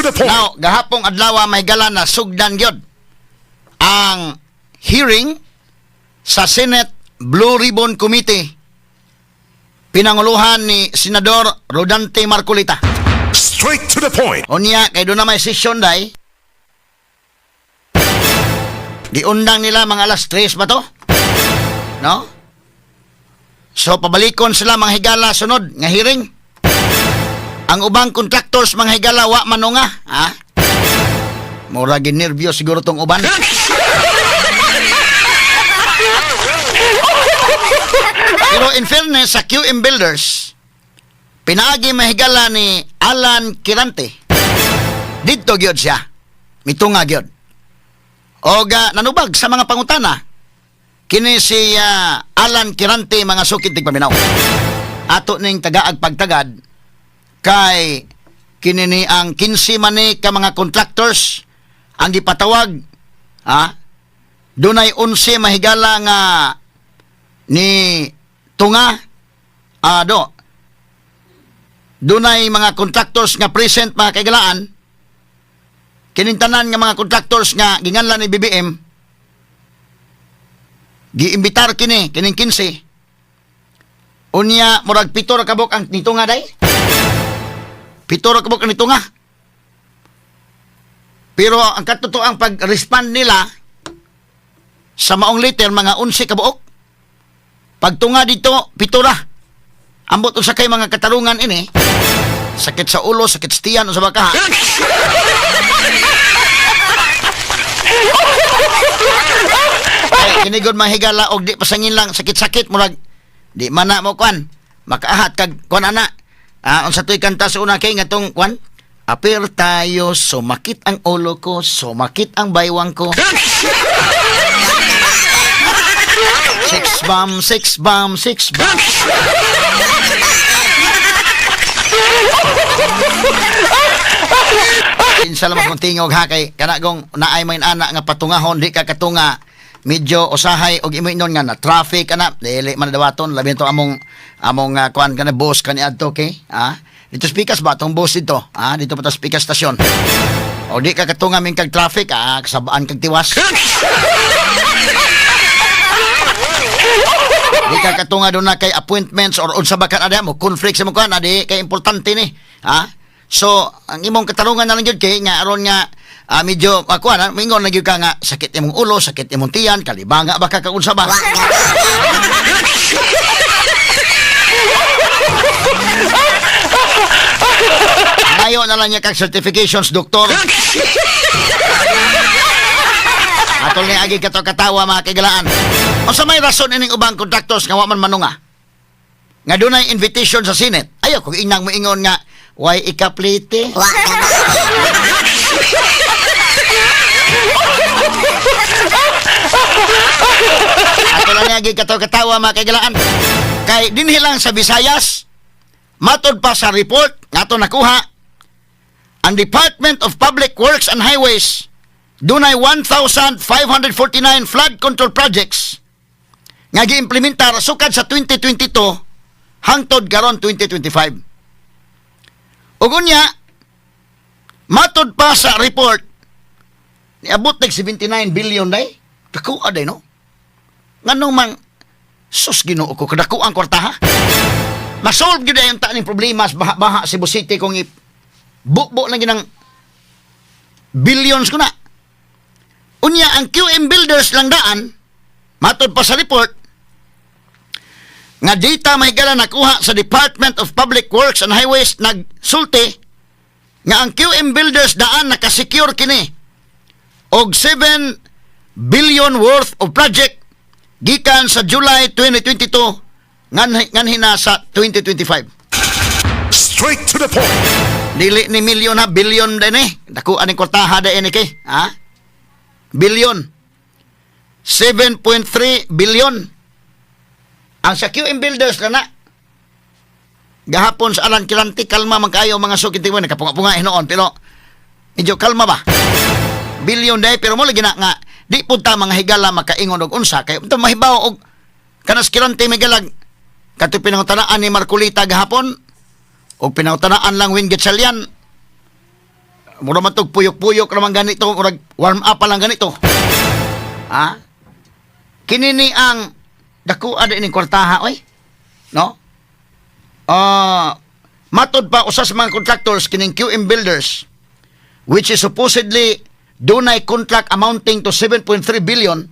the point. Now, gahapong adlaw, may gala na sugdan gyud ang hearing sa Senate Blue Ribbon Committee, pinanguluhan ni Senador Rodante Marcoleta. Straight to the point. Unya, kay doon na may session day. Giundang nila mga alas 3 ba to? No? So, pabalikon sila, mga higala, sunod nga hearing. Ang ubang contractors, mga higala, wa manunga. Ha? Mura ginervyo siguro tong uban. Pero in fairness sa QM Builders, pinaagi, mahigala, ni Alan Quirante. Didto gyud siya. Mitunga gyud. Og nanubag sa mga pangutana. Kini si Alan Quirante, mga sukid tigpaminaw. Ato ning tagaag pagtagad kay kini ni ang 15 man ni ka mga contractors ang gipatawag, ha. Dunay 11, mahigala, nga ni tunga do dunay mga contractors nga present, mga kaigalaan. Kining tanan nga mga contractors nga ginganlan ni BBM, giimbitar kini kining 15. Unya murag 7 ra kabok ang nitunga day, 7 ra kabok ang nitunga, pero ang katotoang pag-respond nila sa maong letter, mga 11 kabuok. Pagtunga dito, 7 ra. Ambot unsa kay mga katarungan ini. Sakit sa ulo, sakit sa tiyan, unsa ba ka? Ay, kinigod, mahigala, og di pasangin lang sakit-sakit, murag di man na mo kwan makaahat kag kwan ana. Ah, unsa to'y kanta sa una kay ngatong kwan? Apir tayo, sumakit ang ulo ko, sumakit ang baywang ko. Six bomb, six bomb, six bomb. Kinsa lang kung tingog ha, kay kana gong naay may anak nga patungahon, di ka katunga, medyo usahay og imo inon nga na traffic ana, dili man dawaton, labi to among among kuan kana boss kani adto kay dito speakers ba tong boss dito, dito pa ta speaker station o di ka katunga min kag traffic, kasabaan kag tiwas. Di ka katunga doon na kay appointments or unsa ba ka na mo conflict sa mo kuan adi kay importante ni, ha. So ang imong katarungan na lang gyud kay nga aron nga medyo kuan mingon na gyud ka nga sakit imong ulo, sakit imong tiyan, kalibanga ba ka kag unsa ba. Ngayon na lang niya kag certifications, doktor. Atol ni agi kato katawa, mga kaigalaan. Unsa may rason ining ubang contractors nga wa man manunga? Nga dunay invitation sa Senate. Ayaw kung inang moingon nga why ikaplite? Ato lang ni agi kato katawa, mga kaigalaan. Kay dinhi lang sa Visayas, matod pa sa report nga ato nakuha, ang Department of Public Works and Highways dunay 1,549 flood control projects nga giimplementar sukad sa 2022 hangtod karon 2025. Ug unya, matod pa sa report, niabot nag 79 billion day. Dako day, no? Nganong mang sus, Ginoo ko, kadako ang kwarta ha. Ma-solve gyud ang taning problema sa baha-baha Cebu City kung bubo lang ginang billions ko na. Unya ang QM Builders lang daan, matod pa sa report, nga data may gala nakuha sa Department of Public Works and Highways, nagsulti nga ang QM Builders daan nakasecure kini og 7 billion worth of project gikan sa July 2022 nganhi na sa 2025. Straight to the point. Dili ni milyon ha, billion din eh. Dako aning kwartaha da ini kay, ha? Billion. 7.3 billion. Ang sa QM Builders na na. Gahapon sa Alan Quirante, kalma man kayo, mga sukit mo, nakapunga-punga hinoon, pero medyo kalma ba? Billion day, pero mo lagi na nga, di punta mga higala makaingon og unsa, kay unta mahibaw og kanas Quirante may galag, kato pinangutanaan ni Marcoleta gahapon, o pinangutanaan lang Win Gatchalian, Mura man tog puyok-puyok naman ganito, murag warm up pa lang ganito. Ha? Kini ni ang dako ada ining kwartaha oy. No? Matod pa usa sa mga contractors kining QM Builders, which is supposedly dunay contract amounting to 7.3 billion,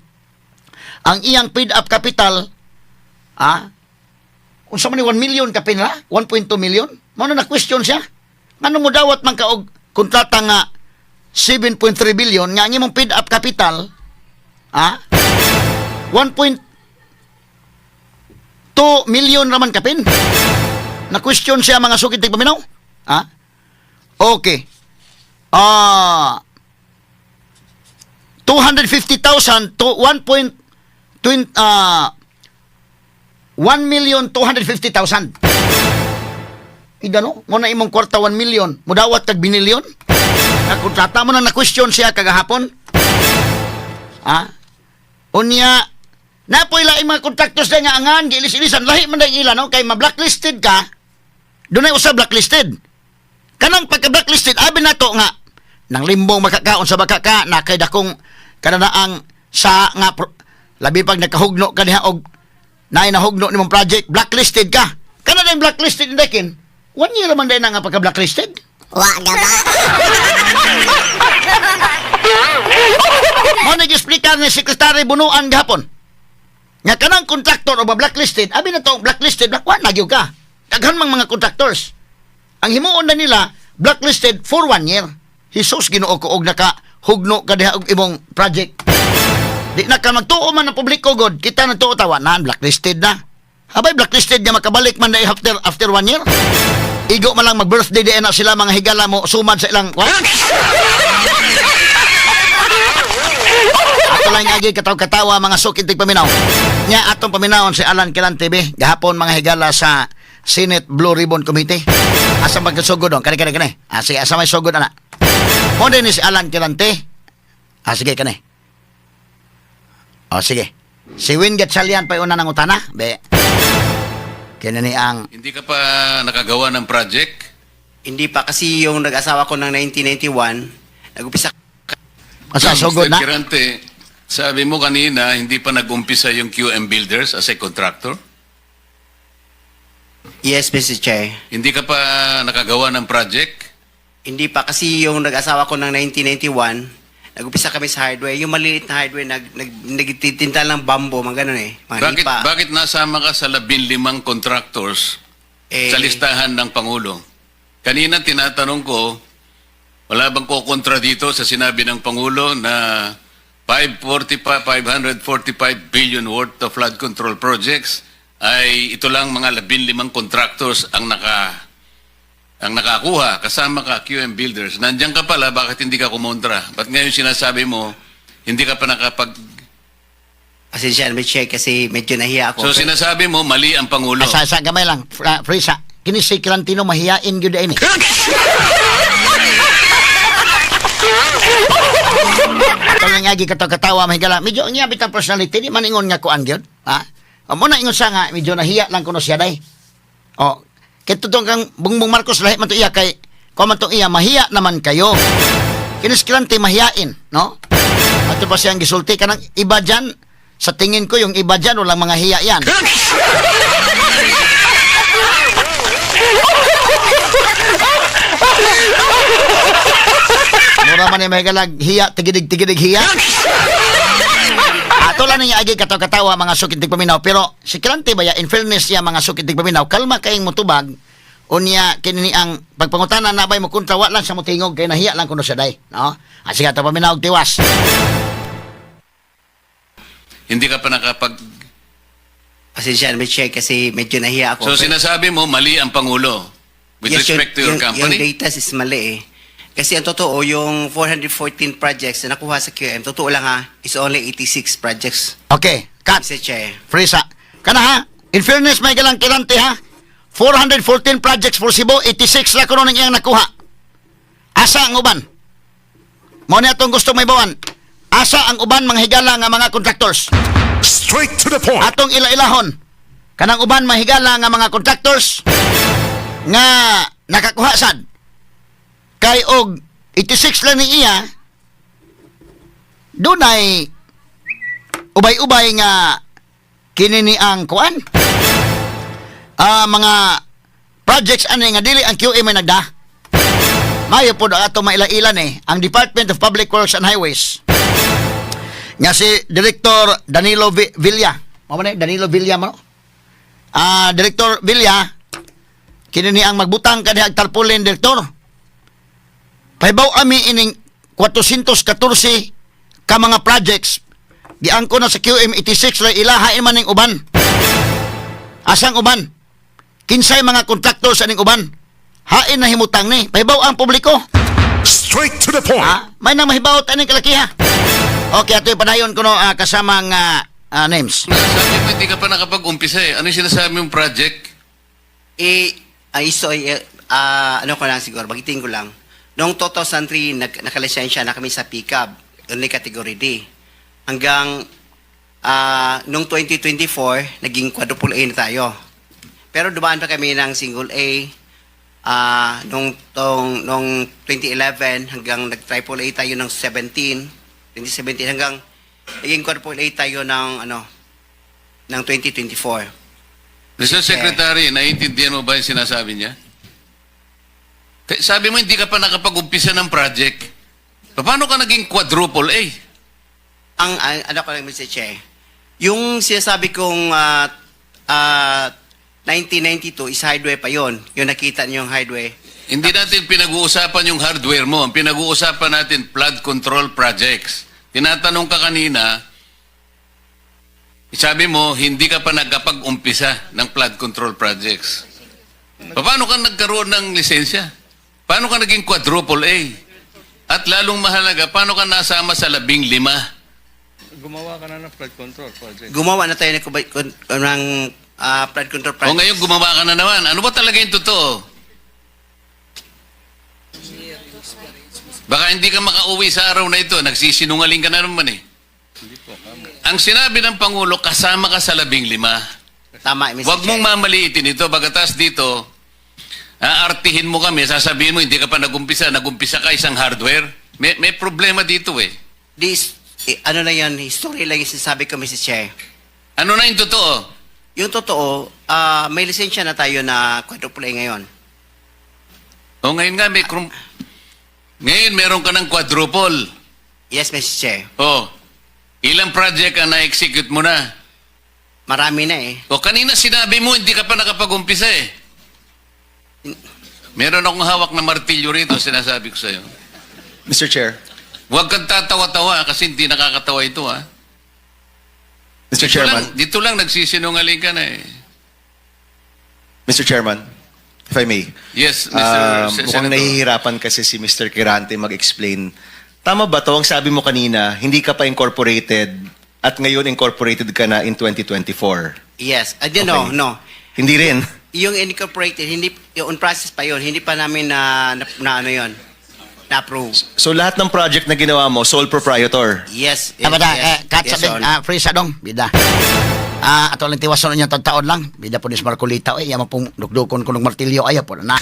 ang iyang paid up capital, unsa man ni, 1 million kapin ra, 1.2 million. Mao na na question siya, ngano mo dawat man ka og kontrata nga 7.3 billion nga ang imong paid up capital 1.2 million raman kapin? Na question siya, mga sukit tigpaminaw. Okay, 250,000 to 1.20 1,250,000. Ida no, mo na imong kwarta 1 million, mudawat kag binilyon. Na kontrata mo nang na-question siya kagahapon. Unya, napoy laing mga contractors na nga angan, giilis-ilisan, lahi man dahil ila, no? Kay ma-blacklisted ka, dunay usa blacklisted. Kanang pagka-blacklisted, abi na to nga, nang limbong makakaon sa bakaka, na kay dakong kananaang sa nga, labi pag nakahugno ka niya og naay nahugno nimong project, blacklisted ka. Kana din blacklisted indekin, one year man din na nga pagka-blacklisted. Wa gaba. Mo nag-explica ni Secretary Bunuan gahapon. Nga kanang contractor o ba blacklisted, abi na to blacklisted, black one na gyud ka. Daghan mang mga contractors. Ang himuon na nila, blacklisted for one year. Jesus, Ginoo ko, og naka hugno ka diha og imong project. Di na ka magtuo man ang publiko god, kita na tuo tawa naan blacklisted na. Habay blacklisted nga makabalik man na after after one year. Igo man lang mag-birthday di na sila, mga higala, mo sumad sa ilang what? Ato lang agi kataw-katawa, mga sukit paminaw. Nya atong paminawon si Alan Quirante gahapon, mga higala, sa Senate Blue Ribbon Committee. Asa magkasugod dong? Kani, kani, kani. Sige, asa may sugod ana? Mo din ni si Alan Quirante. Sige, kani. O sige. Si Win Gatchalian pa una ng utana. Be. Kini ni ang Hindi ka pa nakagawa ng project? Hindi pa kasi yung nag-asawa ko ng 1991, nag-umpisa Asa sugod Mr. na? Quirante, sabi mo kanina, hindi pa nag-umpisa yung QM Builders as a contractor? Yes, Mr. Chair. Hindi ka pa nakagawa ng project? Hindi pa kasi yung nag-asawa ko ng 1991, nag-umpisa kami sa hardware. Yung maliit na hardware, nagtitinda ng bamboo, mga ganun eh. Mga Bakit, lipa. bakit nasama ka sa 15 contractors Eh, sa listahan ng Pangulo? Kanina tinatanong ko, wala bang kukontra dito sa sinabi ng Pangulo na 545 billion worth of flood control projects ay ito lang mga 15 contractors ang nakakuha, kasama ka, QM Builders? Nandiyan ka pala, bakit hindi ka kumontra? Ba't ngayon sinasabi mo hindi ka pa nakapag Pasensya na, Mr. Chair, kasi medyo nahiya ako. So sinasabi mo mali ang Pangulo. Asa sa gamay lang, Frisa. Kini si Quirantino mahiyain gyud ini. Ato lang agi katawa-katawa, mahigala. Medyo ang iya bitang personality, di man ingon nga kuan gyud. Ha? O mo na ingon sa nga medyo nahiya lang kuno siya day. O kay totoo kang Bongbong Marcos, lahi man to iya, kay kuan man to iya, mahiya naman kayo. Kini si Quirante mahiyain, no? Ato pa siyang gisulti kanang iba dyan, sa tingin ko yung iba dyan walang mga hiya yan. Mura man ni may galag, hiya, tigidig, tigidig, hiya. Ato lang niya agi katawa-katawa, mga sukit paminaw. Pero si Quirante baya, in fairness niya, mga sukit paminaw, kalma kayong mutubag. Unya kini ni ang pagpangutana na bay mo kontra, wa lang sa mutingog kay nahiya lang kuno siya day, no? Sige, ato paminaw og tiwas. Hindi ka pa nakapag Pasensya na, Mr. Chair, kasi medyo nahiya ako. So sinasabi mo mali ang Pangulo with Yes, respect to your company? yung data is mali eh. Kasi ang totoo, yung 414 projects na nakuha sa QM, totoo lang ha, is only 86 projects, Okay, cut. Mr. Chair. Frisa. Kana ha, in fairness may galang Quirante ha. 414 projects for Cebu, 86 ra kuno ning iyang nakuha. Asa ang uban? Mo ni atong gusto may bawan. Asa ang uban, mga higala nga mga contractors? Straight to the point. Atong ila-ilahon. Kanang uban, mahigala nga mga contractors nga nakakuha sad. Kay og 86 lang ni iya, dunay ubay-ubay nga kini ni ang kuan. Mga projects ani nga dili ang QM ay nagda. Mayo po ato maila-ilan eh, ang Department of Public Works and Highways. Nga si Director Danilo Villa. Mao man eh, Danilo Villa mo? Director Villa, kini ni ang magbutang kaniya og tarpaulin, Director. Pahibaw ami ining 414 ka mga projects. Giangko na sa QM 86 ra ilaha man ning uban. Asang uban? Kinsay mga kontraktor sa ning uban? Hain na himutang ni. Pahibaw ang publiko. Straight to the point. Ha? May nang mahibaw taning kalakiha. Okay, ato padayon kuno kasamang names. Sabi mo, hindi ka pa nakapag-umpisa eh. Ano yung sinasabi mong project? Eh, ay, so, eh, ano ko lang siguro, magiting ko lang. Noong 2003, nakalisensya na kami sa PCAB, only category D. Hanggang noong 2024, naging quadruple A na tayo. Pero dumaan pa kami ng single A nung 2011 hanggang nag-triple A tayo ng 2017 hanggang naging quadruple A tayo ng 2024. Mr. Secretary, naiintindihan mo ba yung sinasabi niya? Sabi mo, hindi ka pa nakapag-umpisa ng project. Paano ka naging quadruple A? Ang ano ko lang, Mr. Che, yung sinasabi kong 1992 is highway pa yon. Yung nakita niyo yung highway. Hindi natin pinag-uusapan yung hardware mo. Ang pinag-uusapan natin, flood control projects. Tinatanong ka kanina, sabi mo, hindi ka pa nagkapag-umpisa ng flood control projects. Paano ka nagkaroon ng lisensya? Paano ka naging quadruple A? At lalong mahalaga, paano ka nasama sa 15? Gumawa ka na ng flood control project. Gumawa na tayo ng flood control project. O ngayon gumawa ka na naman. Ano ba talaga yung totoo? Baka hindi ka makauwi sa araw na ito. Nagsisinungaling ka na naman eh. Ang sinabi ng Pangulo, kasama ka sa 15. Tama, Mr. Huwag mong Che. mamaliitin ito. Bagatas dito, aartihin mo kami, sasabihin mo, hindi ka pa nagumpisa. Nagumpisa ka isang hardware. May problema dito eh. This, eh, ano lang yan, history lang yung sinasabi ko, Mr. Che. Ano na yung totoo? Yung totoo, may lisensya na tayo na quadruple A ngayon. O ngayon nga, ngayon meron ka ng quadruple. Yes, Mr. Che. Oh, ilang project ang na-execute mo na? Marami na eh. O kanina sinabi mo, hindi ka pa nakapag-umpisa eh. Meron akong hawak na martilyo rito, sinasabi ko sa'yo. Mr. Chair. Huwag kang tatawa-tawa kasi hindi nakakatawa ito ha. Mr. Dito Chairman. lang, dito lang nagsisinungaling ka na eh. Mr. Chairman, if I may. Yes, Mr. Mukhang Senator. nahihirapan kasi si Mr. Quirante mag-explain. Tama ba to? Ang sabi mo kanina, hindi ka pa incorporated at ngayon incorporated ka na in 2024. Yes. I don't know, Okay. no. Hindi rin. Yung incorporated, hindi, yung on process pa yun, hindi pa namin na ano yun, na-approve. So lahat ng project na ginawa mo, sole proprietor. Yes. Yes, Abada, yes, eh, kat yes, sabi, Your Honor. Free sa dong, bida. Ato lang tiwason niya taon lang. Bida po ni Marcolita, eh, yama pong dukdukon ko ng martilyo, ay po na.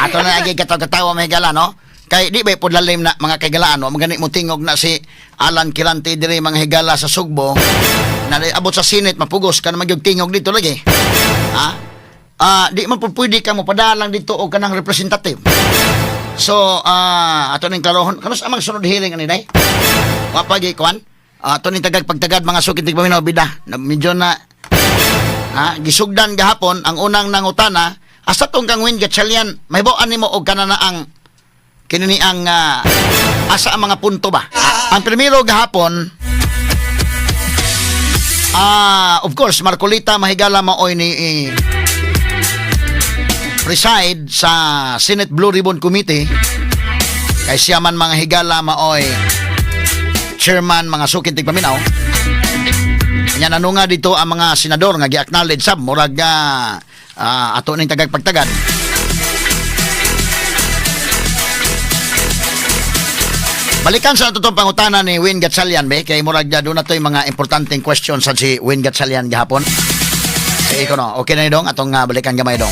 Ato na lagi katawa-katawa mga higala, no? Kay di ba po lalim na mga kaigalaan, no? Magani mo tingog na si Alan Quirante diri mga higala sa Sugbo. Na abot sa Senate mapugos ka na magyug tingog dito lagi. Ha? Di man po pwede ka mo padalang dito og kanang representative. So, ato ning klarohon. Kanus amang sunod hearing ani day? Wa pa gi kuan? Ato ning tagag pagtagad mga sukit tigpaminaw bida. Na, medyo na ha, gisugdan gahapon ang unang nangutana asa tong kang Win Gatchalian mahibaw nimo og kanana ang kini ni ang asa ang mga punto ba? Ang primero gahapon of course Marcolita Mahigala maoy ni eh, preside sa Senate Blue Ribbon Committee kay siya man mga higala maoy chairman mga sukit tigpaminaw. Nya ano nga dito ang mga senador nga gi-acknowledge sab murag ato ning tagag pagtagad. Balikan sa totoong pangutana ni Win Gatchalian be, kay murag doon na to'y mga importanteng questions sa si Win Gatchalian gahapon. Sige ko no, okay na ni dong atong balikan gamay, dong.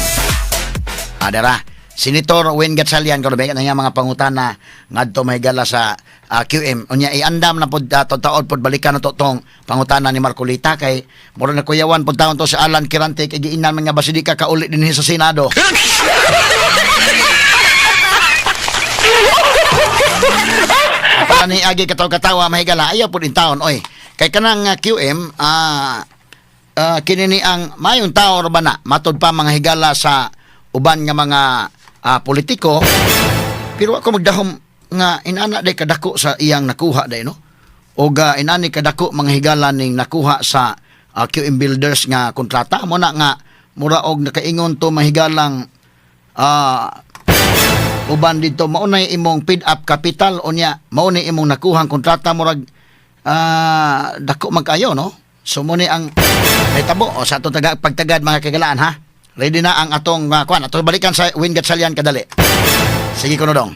Adara. Senator Win Gatchalian kuno be, kanang mga pangutana ngadto mahigala sa QM. Unya iandam na pod taod pod balikan na to tong pangutana ni Marcoleta kay mura na kuyawan pod taon to si Alan Quirante kay giinan man nga basi di ka kauli dinhi sa Senado. Para ni agi katawa-katawa, mahigala, ayaw pod in taon oy. Kay kanang QM kini ni ang mayong tao ra ba na matod pa mga higala sa uban nga mga politiko, pero ako magdahom nga inana day kadako sa iyang nakuha day, no, og inani kadako mga higala ning nakuha sa QM Builders nga kontrata mo na nga mura og nakaingon to mahigalang uban dito, maunay imong paid up capital, unya maunay imong nakuhang kontrata, murag dako man kayo, no? So mo ni ang nahitabo o sa atong taga, pagtagad, mga kagalaan, ha. Ready na ang atong kuan, atong balikan sa Win Gatchalian kadali. Sige kuno dong.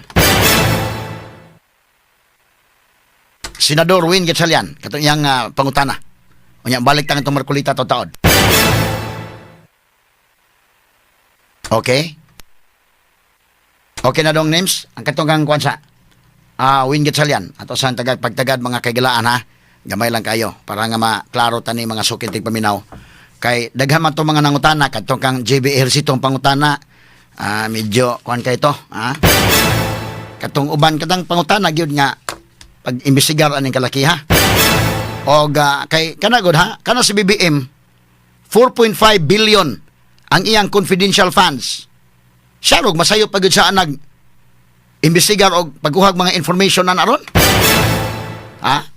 Senador Win Gatchalian, katong iyang pangutana, unya balik tang itong Marcoleta taod. Okay. Okay na dong names ang katong kang kuan sa Win Gatchalian ato sa tagad pagtagad, mga kaigalaan, ha. Gamay lang kayo para nga maklaro tani mga sukit paminaw kay daghan man to mga nangutana. Kadtong kang JB Ejercito ang pangutana, medyo kuan kay to, ha. Katong uban katang pangutana gyud nga pag imbestigar aning kalaki, ha. Og kay kana gud, ha, kana si BBM, 4.5 billion ang iyang confidential funds. Siya rog masayo pa gyud sa nag imbestigar og pagkuhag mga information na aron. Ha?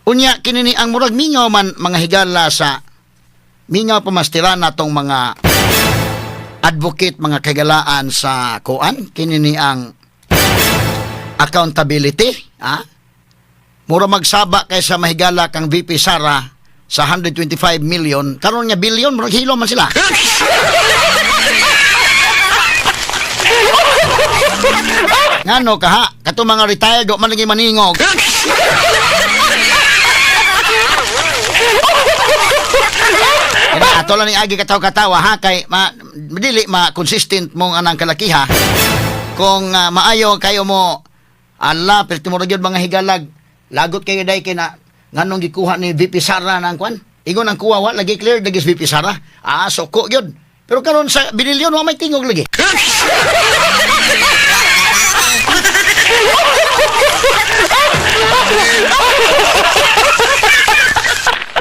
Unya kini ni ang murag mingaw man mga higala sa mingaw pa mastira na tong mga advocate, mga kagalaan, sa kuan kini ni ang accountability, ha? Mura magsaba kaysa mahigala kang VP Sara sa 125 million karon nga billion, murag hilo man sila. Ngano ka ha? Kato mga retired, wa man lagi maningog. Kaya ato lang ni agi katawa-katawa, ha, kay ma, dili ma consistent mong anang kalakiha. Kung maayo kayo mo ala pero timo gyud mga higalag lagot kayo day kay na nganong gikuha ni VP Sara na ang kwan. Ingon ang kuha, wa lagi clear lagi si VP Sara. Soko gyud. Pero karon sa binilyon wa may tingog lagi.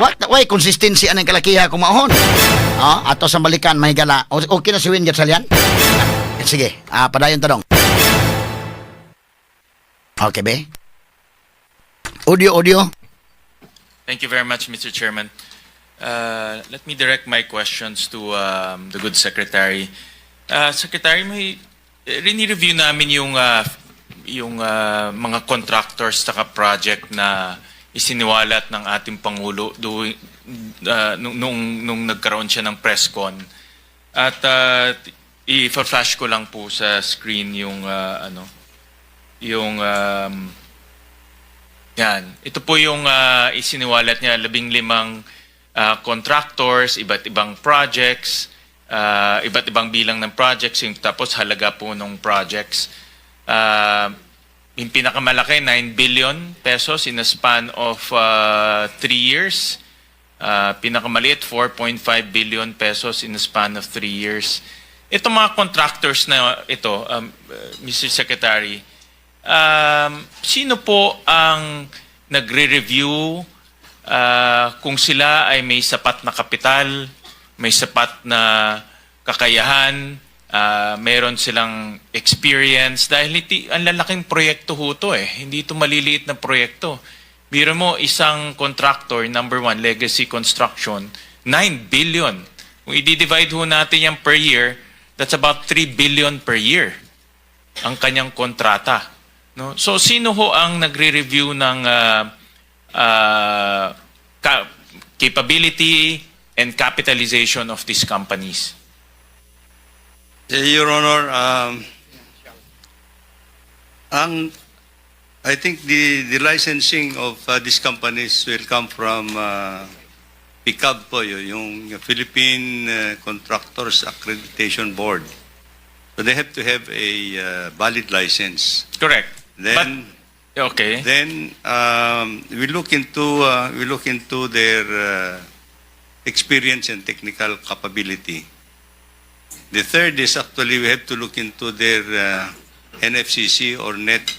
What? Why consistency anang kalakiha kung maohon? Ato sa balikan, mahigala. Okay na si Win Gatchalian? Sige, padayon tanong. Okay, be? Audio, audio. Thank you very much, Mr. Chairman. Let me direct my questions to the good secretary. Secretary, may rini-review namin yung mga contractors saka project na isiniwalat ng ating Pangulo nung nagkaroon siya ng press con. At i-flash ko lang po sa screen yung ano yung yan. Ito po yung isiniwalat niya, 15 contractors, iba't ibang projects, iba't ibang bilang ng projects, yung tapos halaga po ng projects. Yung pinakamalaki, 9 billion pesos in a span of 3 years. Pinakamaliit, 4.5 billion pesos in a span of 3 years. Itong mga contractors na ito, Mr. Secretary, sino po ang nagre-review kung sila ay may sapat na kapital, may sapat na kakayahan, meron silang experience? Dahil iti, ang lalaking proyekto ho to eh. Hindi ito maliliit na proyekto. Biro mo, isang contractor, number one, Legacy Construction, 9 billion. Kung i-divide ho natin yan per year, that's about 3 billion per year ang kanyang kontrata. No? So sino ho ang nagre-review ng capability and capitalization of these companies? Your Honor, ang I think the licensing of these companies will come from PCAB po, yun, yung Philippine Contractors Accreditation Board. So they have to have a valid license. Correct. Then, But, okay. then we look into their experience and technical capability. The third is actually we have to look into their NFCC or net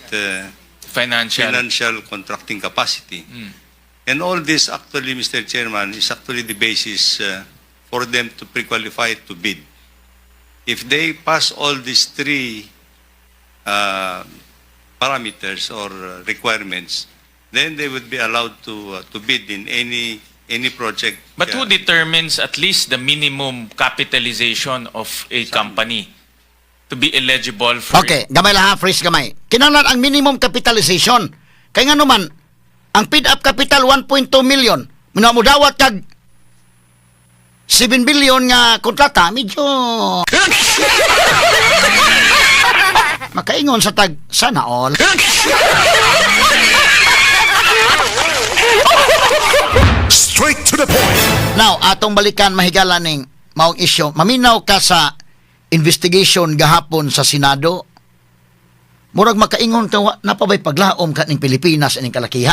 Financial. financial contracting capacity. And all this actually, Mr. Chairman, is actually the basis for them to pre-qualify to bid. If they pass all these three parameters or requirements, then they would be allowed to bid in any project. But who determines at least the minimum capitalization of a company to be eligible for Okay, gamay lang ha, freeze gamay. Kinahanglan ang minimum capitalization. Kay nga naman, ang paid up capital 1.2 million. Muna mo dawat kag 7 billion nga kontrata, medyo makaingon sa tag sana all. Straight to the point. Now, atong balikan mahigala ning maong isyu. Maminaw ka sa investigation gahapon sa Senado. Murag makaingon ka wa napabay paglaom ka ning Pilipinas ining kalakiha.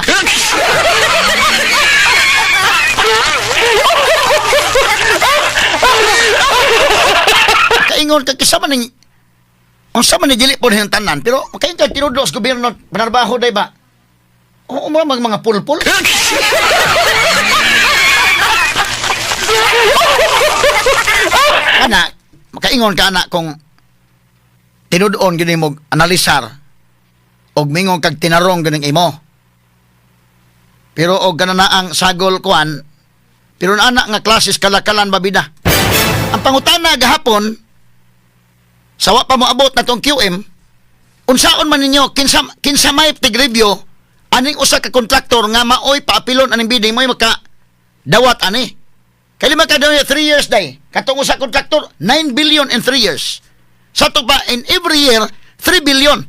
Makaingon ka kinsa man ning unsa man ni dili po niyang tanan pero makaingon ka tinudo sa gobyerno panarbaho day ba? Oo mo mag mga pulpul. Ana, makaingon ka ana kung tinud-on gini mo analisar og mingon kag tinarong ganing imo. Pero og kana ang sagol kuan, pero ana nga klases kalakalan babida. Ang pangutana gahapon sa wa pa moabot na tong QM, unsaon man ninyo kinsa kinsa may tig-review aning usa ka kontraktor nga maoy paapilon aning bidding mo'y maka dawat ani. Kay lima ka daw 3 years day. Katong usa kontraktor 9 billion in 3 years. Sa to pa in every year 3 billion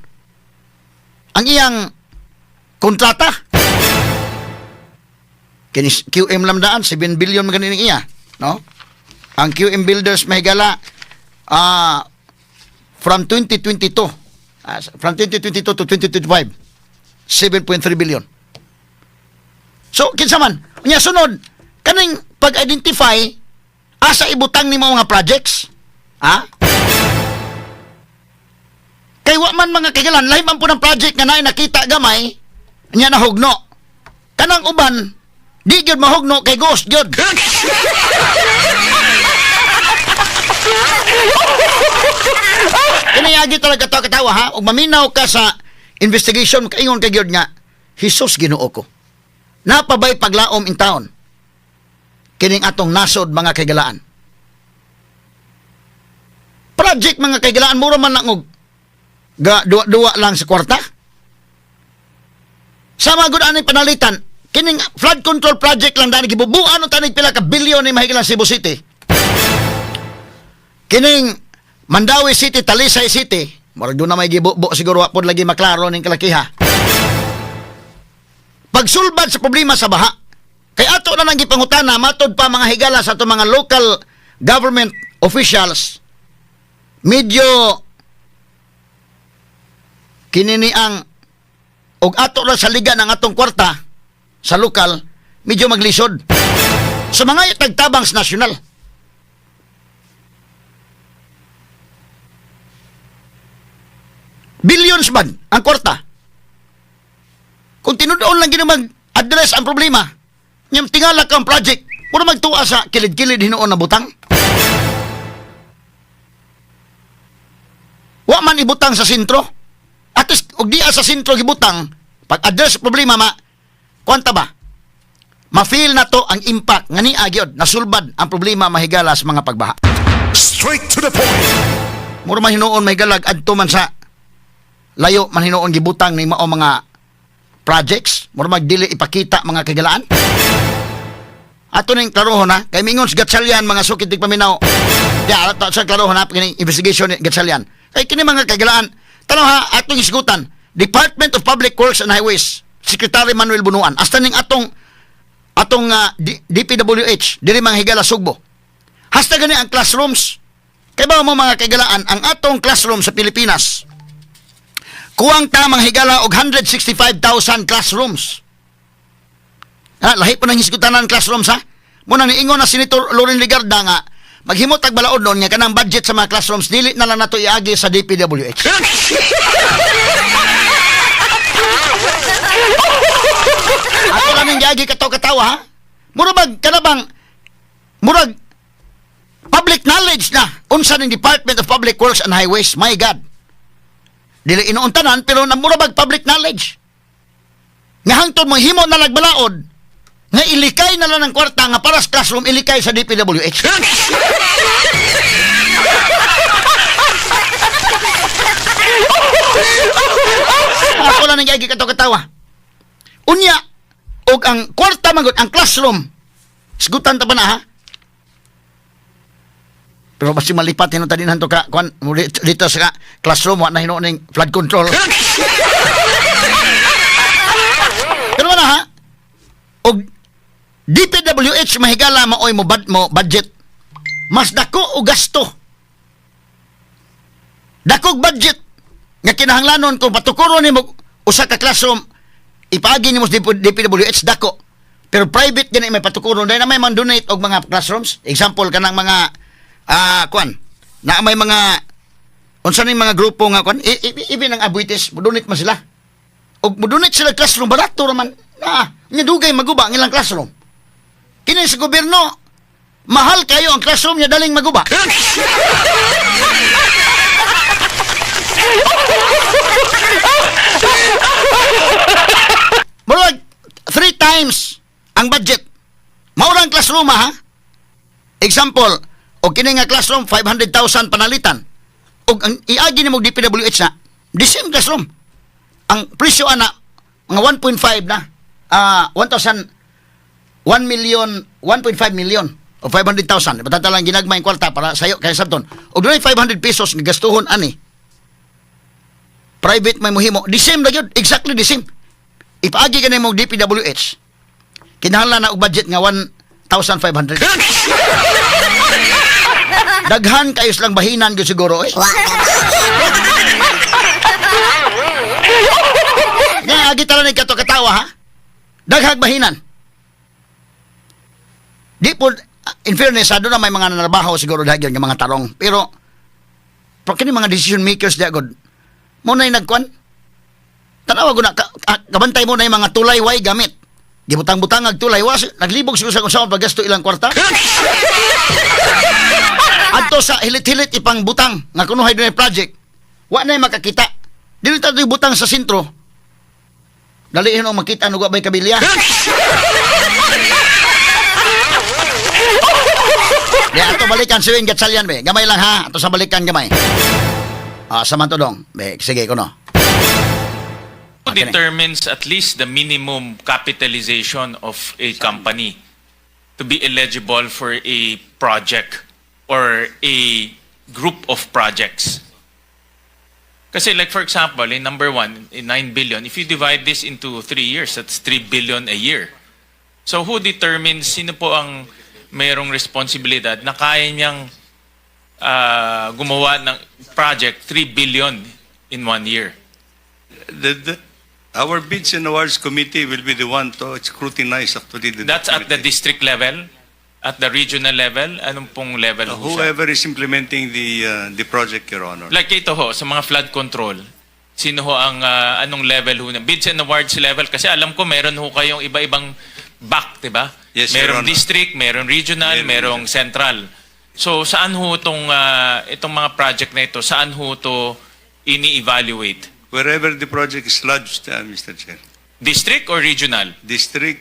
ang iyang kontrata. Kini QM lamdaan 7 billion man ganin iya, no? Ang QM Builders mahigala from 2022 to 2025, 7.3 billion. So kinsa man unya sunod kaning pag-identify asa ibutang nimo mga projects, ha? Kay wa man mga kailan lahi man po ng project nga naay nakita gamay nya nahugno. Kanang uban di gyud mahugno kay ghost gyud. Kinayagi talaga to katawa ha ug maminaw ka sa investigation kaingon kay gyud nga Hesus Ginoo ko. Napabay paglaom in town kining atong nasod mga kaigalaan. Project mga kaigalaan mura man lang og ga duwa-duwa lang sa kwarta. Sama gud ani panalitan kining flood control project lang dani gibubuan og tanig pila ka bilyon ni mahigalan Cebu City. Kining Mandaue City, Talisay City, murag doon na may gibubo siguro wa pod lagi maklaro ning kalakiha. Pagsulbad sa problema sa baha, kay ato na nang gipangutana matod pa mga higala sa ato mga local government officials, medyo kinini ang og ato ra sa liga ng atong kwarta sa lokal, medyo maglisod. Sa mga tagtabang sa nasyonal. Billions man ang kwarta. Kung tinudoon lang gino mag-address ang problema, nyam tingala kang project, puro magtuwa sa kilid-kilid hinuon na butang. Wa man ibutang sa sentro. At least, og diya sa sentro gibutang, pag-address problema, ma, kwanta ba? Ma-feel na to ang impact nga niya gyud nasulbad ang problema mahigala sa mga pagbaha. Straight to the point. Mura man hinuon mahigalag adto man sa layo man hinuon gibutang ni mao mga projects, mura magdili ipakita mga kagalaan. Ato ning klarohon ha, kay mingon sa Gatchalian mga sukit dig paminaw. Di ato sa klarohon ha, kini investigation ni Gatchalian. Kay kini mga kagalaan, tanaw ha atong isgutan. Department of Public Works and Highways, Secretary Manuel Bunuan, hasta ning atong DPWH diri, mga higala, Sugbo. Hasta gani ang classrooms. Kay ba mo, mga kaigalaan, ang atong classroom sa Pilipinas, kuwang ta, mga higala, og 165,000 classrooms. Ha, lahi po nang hisgutanan classrooms, ha. Muna niingon na Senator Loren Legarda nga maghimo tag balaod nun nga kanang budget sa mga classrooms dili na lang nato iagi sa DPWH. Ato lang ning giagi kataw-katawa, ha. Mura bag kana bang murag public knowledge na unsa ning Department of Public Works and Highways. My God. Dili inuon tanan, pero na mura bag public knowledge. Nga hangtod mo himo na lagbalaod nga ilikay na lang ng kwarta nga para sa classroom, ilikay sa DPWH. Ako lang nang giagi katawa. Unya, og ang kwarta magod ang classroom. Sigutan ta ba na, ha? Pero basta malipat hinuon ta din hanto ka kuan dito sa classroom, wa na hinuon ning flood control. Pero wala, ha? Og DPWH, mahigala, maoy mo budget. Mas dako og gasto. Dakog budget nga kinahanglanon kung patukuron nimo usa ka classroom, ipaagi nimo sa DPWH, dako. Pero private gani may patukuron dahil na may man donate og mga classrooms. Example, kanang mga kuan na may mga unsa ning mga grupo nga kuan, even ang Aboitiz mo donate man sila. Og mo donate sila classroom, barato ra man. Na, nya dugay maguba ang ilang classroom. Kini sa gobyerno, mahal kayo ang classroom niya, daling maguba. Murag three times ang budget. Mao ang classroom, ha. Example, og kini nga classroom 500,000 panalitan. Og ang iagi nimo DPWH na, the same classroom. Ang presyo ana mga 1.5 na. 1,000 1 million, 1.5 million o 500,000. Basta lang ginagmay ang kwarta para sayo kay sabton. Og dunay 500 pesos nga gastuhon ani. Private may muhimo. The same ra gyud, exactly the same. Ipaagi ka nimo DPWH. Kinahanglan na og budget nga 1,500. Daghan kayo silang bahinan gyud siguro eh. Nga agi tala ni kato katawa, ha. Daghag bahinan. Di po, in fairness, doon na may mga nanarbaho siguro dahil nga mga tarong. Pero kini mga decision makers di agad. Mo na yung nagkuan. Tanawa ko na, kabantay mo na yung mga tulay way gamit. Gibutang-butang ag tulay was, naglibog siguro sa kung saan paggasto ilang kwarta. Adto sa hilit-hilit ipang butang nga kunuhay dunay project. Wa na makakita. Dili ta butang sa sentro. Dalihin ang makita no bay kabilya. Di ato balikan si Wayne Gatchalian be. Gamay lang, ha. Ato sa balikan gamay. Ah, sa man to dong. Be, sige ko no. Who Okay. determines at least the minimum capitalization of a company to be eligible for a project or a group of projects? Kasi like, for example, in number one, in 9 billion, if you divide this into 3 years, that's 3 billion a year. So who determines, sino po ang mayroong responsibilidad na kaya niyang gumawa ng project 3 billion in one year? Our Bids and Awards Committee will be the one to scrutinize actually the That's at the documentation. District level? At the regional level? Anong pong level ho siya? Whoever is implementing the project, Your Honor. Like ito ho, sa mga flood control, sino ho ang, anong level ho? Bids and awards level? Kasi alam ko meron ho kayong iba-ibang back, di ba? Yes, Your Merong Honor. district, merong regional, Meron. Merong central. So saan ho itong mga project na ito, saan ho to ini-evaluate? Wherever the project is lodged, Mr. Chair. District or regional? District,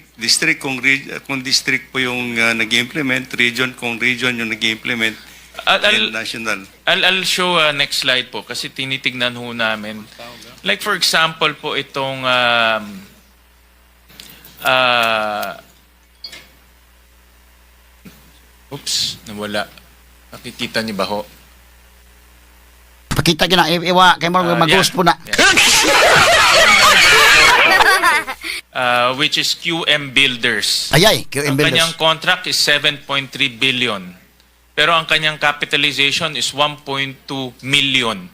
kung district po yung nag-implement, region kung region yung nag-implement, and national. I'll show next slide po kasi tinitignan ho namin. Like, for example po, itong oops, nawala. Nakikita niyo ba ho? Pakita gina iwa kay mo Ah, mag-ghost yeah. po na. Yeah. Which is QM Builders. Ayay, QM Ang Builders. kanyang contract is 7.3 billion. Pero ang kanyang capitalization is 1.2 million.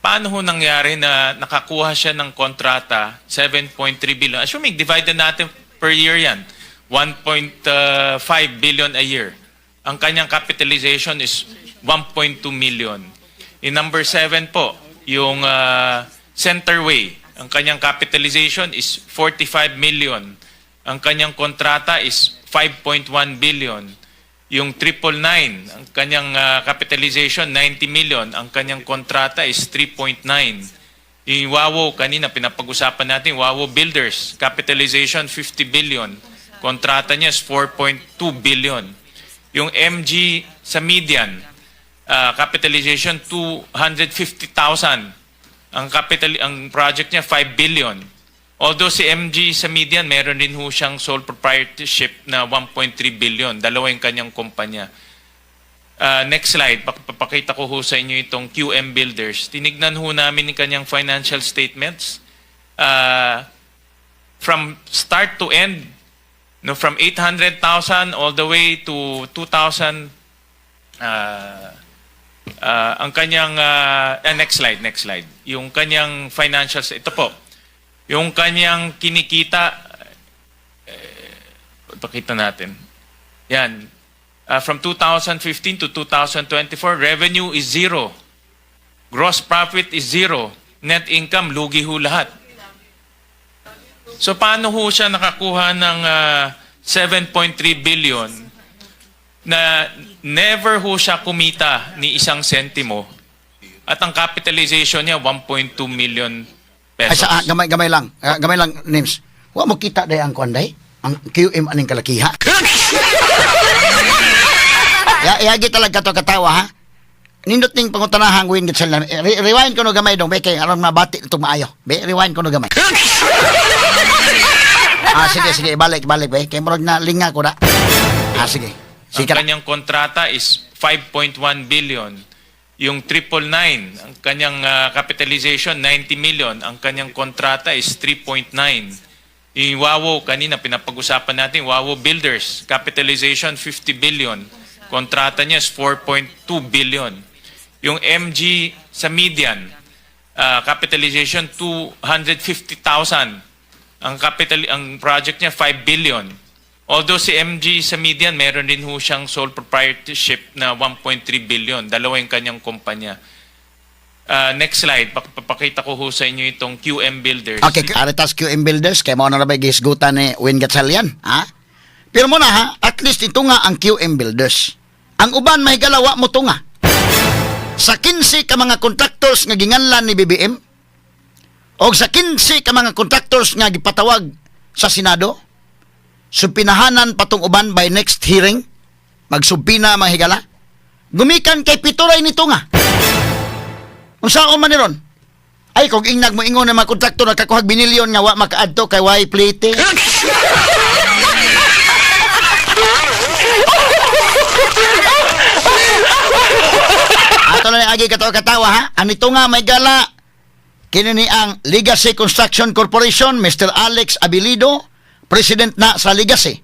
Paano ho nangyari na nakakuha siya ng kontrata 7.3 billion? Assuming divided natin per year yan, 1.5 billion a year. Ang kanyang capitalization is 1.2 million. In number 7 po, yung Centerway, ang kanyang capitalization is 45 million. Ang kanyang kontrata is 5.1 billion. Yung 999, ang kanyang capitalization 90 million, ang kanyang kontrata is 3.9. Yung Wawao, kanina pinapag-usapan natin, Wawao Builders, capitalization 50 billion. Kontrata niya is 4.2 billion. Yung MG Samidan, capitalization 250,000. Ang project niya 5 billion. Although si MG Samidan, meron din ho siyang sole proprietorship na 1.3 billion. Dalawa yung kanyang kumpanya. Next slide, papakita ko ho sa inyo itong QM Builders. Tinignan ho namin yung kanyang financial statements. From start to end, no, from 800,000 all the way to 2,000, ang kanyang, next slide, next slide. Yung kanyang financials, ito po. Yung kanyang kinikita, eh, pakita natin. Yan. From 2015 to 2024, revenue is zero. Gross profit is zero. Net income, lugi ho lahat. So paano ho siya nakakuha ng 7.3 billion na never ho siya kumita ni isang sentimo at ang capitalization niya 1.2 million Ay, pesos? sa, gamay, gamay lang. Gamay lang, names. Wa mo kita day ang kuan day? Ang QM aning kalakiha. Ya, yagi talaga to katawa ha. Nindot ning pangutanahan Win Gatchalian. Rewind ko no gamay dong be kay aron mabati itong maayo. Be, rewind ko no gamay. Sige sige, balik balik be. Kay murag na linga ko na. Sige. Ang Sige na. kanyang kontrata is 5.1 billion. Yung 999, ang kanyang capitalization 90 million. Ang kanyang kontrata is 3.9. Yung Wawao, kanina pinapag-usapan natin, Wawao Builders, capitalization 50 billion. Kontrata niya is 4.2 billion. Yung MG Samidan, capitalization 250,000. Ang project niya 5 billion. Although si MG Samidan, meron din ho siyang sole proprietorship na 1.3 billion. Dalawa yung kanyang kumpanya. Next slide, papakita ko ho sa inyo itong QM Builders. Okay, Caritas QM Builders, kay mao na ra ba gihisgutan ni Win Gatchalian, ha? Pero muna ha, at least ito nga ang QM Builders. Ang uban may galawa mo tunga. Sa 15 ka mga contractors nga ginganlan ni BBM o sa 15 ka mga contractors nga gipatawag sa Senado, subpoenahanan patong uban by next hearing, magsubpoena mga higala. Gumikan kay pito ray nito nga. Unsaon man ni ron? Ay, kung ingnag mo ingon na mga kontraktor nakakuhag binilyon nga wa makaadto kay way plate. Ato na ni agi katawa katawa ha. Anito nga may gala kini ni ang Legacy Construction Corporation, Mr. Alex Abilido, president na sa Legacy.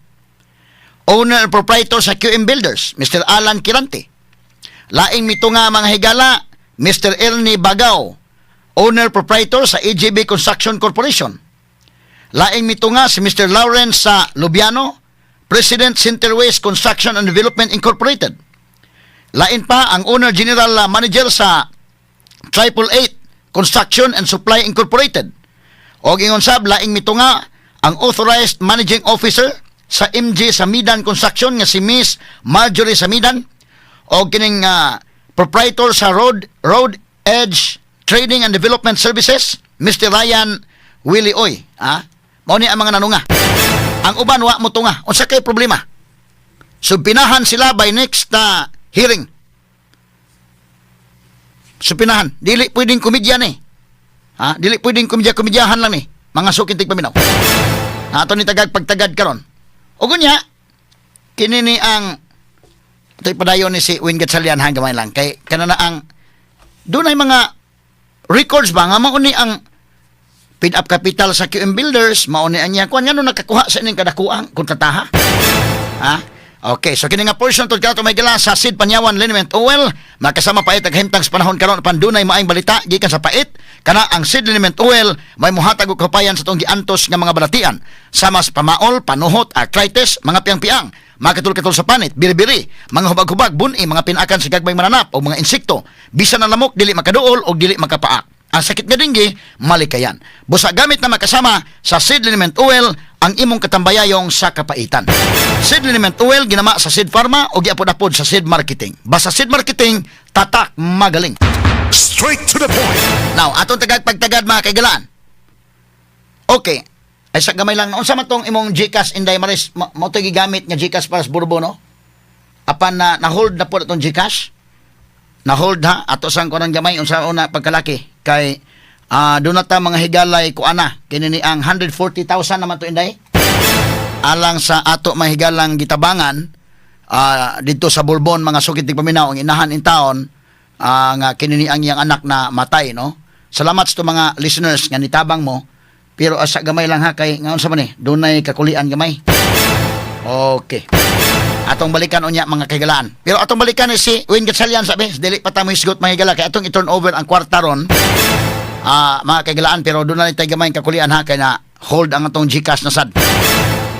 Owner and proprietor sa QM Builders, Mr. Alan Quirante. Laing mito nga mga higala, Mr. Ernie Bagaw, owner proprietor sa AJB Construction Corporation. Laing mito nga si Mr. Lawrence sa Lubiano, President Centerways Construction and Development Incorporated. Lain pa ang owner general manager sa 888 Construction and Supply Incorporated. O ingon sab laing mito nga ang authorized managing officer sa MG Samidan Construction nga si Miss Marjorie Samidan o kining proprietor sa Road Edge Trading and Development Services, Mr. Ryan Willie Oy. Ah, mao ni ang mga nanunga. Ang uban wa mo tunga. Unsa kay problema? Subpoenahan sila by next hearing. Subpoenahan. Dili pwedeng komedya ni. Ha? Dili pwedeng komedya-komedyahan lang ni. Mga suking tigpaminaw. Ato ni tagag pagtagad karon. O gunya, kini ni ang ito'y padayon ni si Win Gatchalian hanggang gamay lang. Kay kana na ang dunay mga records ba nga mao ni ang Paid up capital sa QM Builders, mao ni ang iyang kuan, ngano nakakuha sa ining kadakuang kontrataha? Ha? Okay, so kini nga portion tud kato may gala sa Sid Panyawan Liniment Oil, makasama pait naghimtang sa panahon karon apan dunay maayong balita gikan sa pait kana ang Sid Liniment Oil may mohatag og kapayan sa atong giantos nga mga balatian sama sa pamaol, panuhot, arthritis, mga piang-piang, makatul-katul sa panit, biri-biri, mga hubag-hubag, buni, mga pinakan sa gagmay mananap o mga insekto, bisan ang lamok dili makaduol o dili makapaak. Ang sakit nga denggi, malikayan. Busa gamit na makasama sa Seed Liniment Oil ang imong katambayayong sa kapaitan. Seed Liniment Oil ginama sa Seed Pharma o giapod-apod sa Seed Marketing. Basta Seed Marketing, tatak magaling. Straight to the point. Now, atong tagad pagtagad, mga kaigalaan. Okay. Ay sa gamay lang, unsa man tong imong GCash, Inday Maris, mo to gigamit nga GCash para sa Burbo, no? Apan na na-hold na po itong GCash. Na-hold ha, ato sang kunan gamay unsa una pagkalaki kay doon na ta mga higalay kuana kini ni ang 140,000 naman to, Inday, alang sa ato mahigalang gitabangan didto sa Bulbon, mga sukit paminaw, ang inahan in taon nga kini ni ang iyang anak na matay, no? Salamat sa mga listeners nga nitabang mo, pero asa gamay lang ha, kay nga unsa man ni dunay kakulian gamay. Okay, atong balikan unya, mga kahigalaan, pero atong balikan ni si Win Gatchalian, sabi dili pa ta mo hisgot, mga higala, kay atong i-turn over ang kwarta ron, mga kahigalaan, pero doon na tayo gamay kakulian ha, kay na hold ang atong GCash na sad,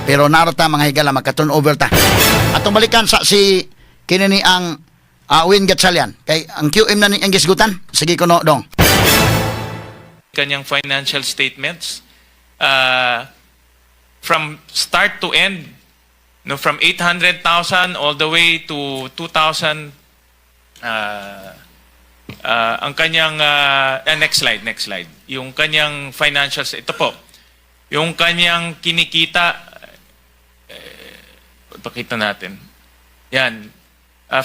pero narata, mga higala, maka-turn over ta. Atong balikan sa si kini ni ang Win Gatchalian kay ang QM na ni ang gisgutan. Sige kuno dong. Kanyang financial statements from start to end, no, from 800,000 all the way to 2,000, ang kanyang next slide, next slide. Yung kanyang financials, ito po. Yung kanyang kinikita, eh, pakita natin. Yan.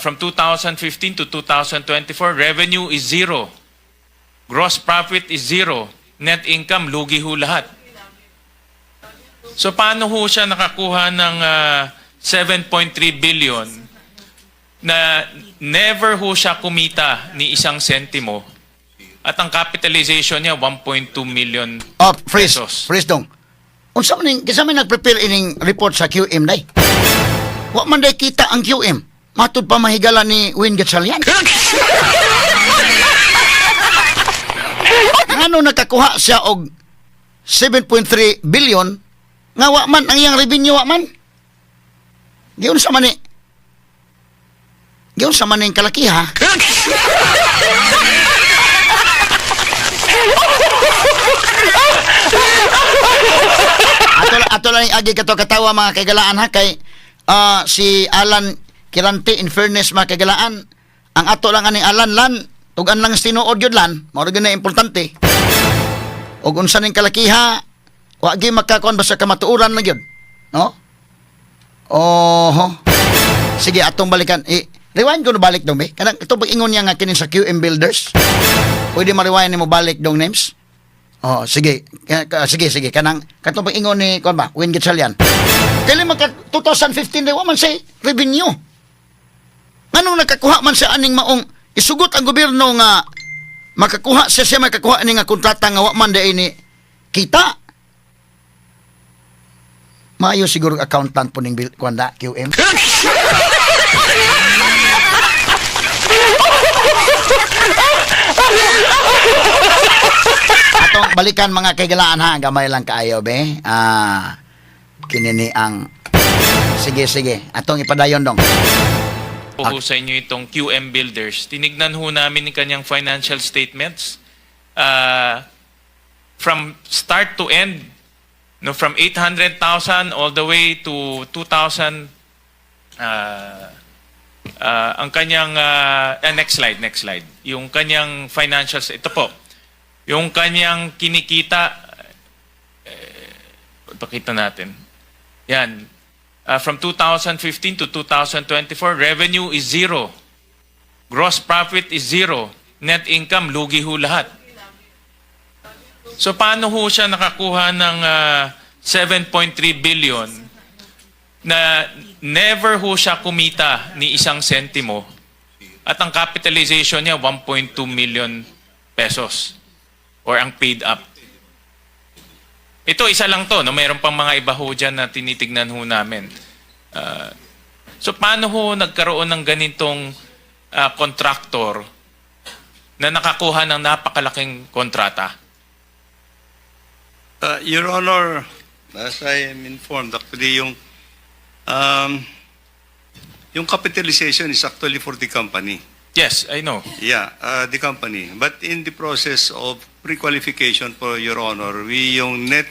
From 2015 to 2024, revenue is zero. Gross profit is zero. Net income, lugi ho lahat. So paano ho siya nakakuha ng 7.3 billion na never ho siya kumita ni isang sentimo at ang capitalization niya 1.2 million Oh, freeze. pesos? Freeze dong. Unsa man ning kinsa man nag-prepare ining report sa QM, day? Wa man day kita ang QM. Matud pa mahigala ni Win Gatchalian. Ngano nakakuha siya og 7.3 billion nga wa man ang iyang revenue, wa man? Giunsa man ni? Giunsa man ning kalakiha? Ato lang yung agi kato katawa, mga kaigalaan, ha, kay si Alan Kirante, in fairness, mga kaigalaan, ang ato lang aning Alan lan tugan lang sa tinuod yun lan, mao ra gyud na importante ug unsa ning kalakiha, wa gyud makakuan, basta kamatuoran lang gyud, no? Oho, sige, atong balikan. I rewind ko no, balik dong be kanang ito pag-ingon niya nga kini sa QM Builders. Pwede ma-rewind nimo balik dong names. Oh, sige. Sige, sige. Kanang katong pag-ingon ni kuan ba? Win Gatchalian. Kailan maka 2015 day wa man say revenue. Nganong nakakuha man siya aning maong isugot ang gobyerno nga makakuha siya siya makakuha ani nga kontrata nga wa man day ni kita? Maayo siguro ang accountant po ning kuan da QM. Atong balikan, mga kaigalaan, ha, gamay lang kaayo be. Kini ni ang. Sige, sige. Atong ipadayon dong. Po sa inyo itong QM Builders. Tinignan ho namin ang kanyang financial statements from start to end, no, from 800,000 all the way to 2,000, ang kanyang next slide, next slide. Yung kanyang financials, ito po. Yung kanyang kinikita, eh, pakita natin. Yan. From 2015 to 2024, revenue is zero. Gross profit is zero. Net income, lugi ho lahat. So paano ho siya nakakuha ng 7.3 billion na never ho siya kumita ni isang sentimo at ang capitalization niya 1.2 million pesos or ang paid up? Ito, isa lang to. No? Meron pang mga iba ho dyan na tinitignan ho namin. So, paano ho nagkaroon ng ganitong contractor na nakakuha ng napakalaking kontrata? Your Honor, as I am informed, actually yung capitalization is actually for the company. Yes, I know. Yeah, the company. But in the process of pre-qualification for Your Honor, we yung net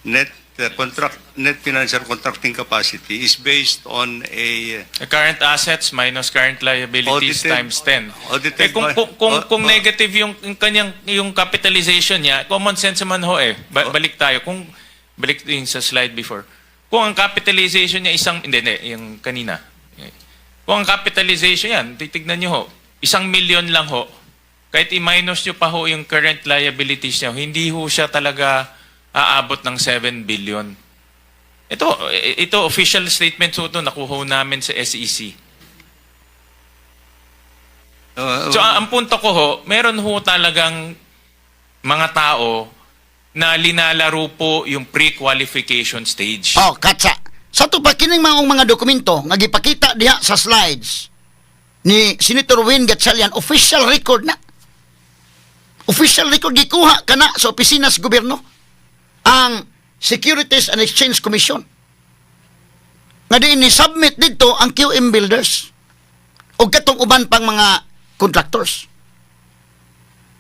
net financial contracting capacity is based on a The current assets minus current liabilities times 10. Audited Eh kung kung negative yung kanyang yung capitalization niya, common sense naman ho eh. Balik tayo kung balik din sa slide before. Kung ang capitalization niya isang hindi, hindi yung kanina. Kung ang capitalization yan, titignan niyo ho, 1 million lang ho. Kahit i-minus niyo pa ho yung current liabilities niya, hindi ho siya talaga aabot ng 7 billion. Ito official statement ho ito, nakuha ho namin sa SEC. So ang punto ko ho, meron ho talagang mga tao na linalaro po yung pre-qualification stage. Oh, katsa. Sa to pa kining mga dokumento nga gipakita diha sa slides ni Senator Win Gatchalian, official record na. Official record gikuha kana sa opisina sa gobyerno ang Securities and Exchange Commission. Nga diin ni submit didto ang QM Builders o katong uban pang mga contractors.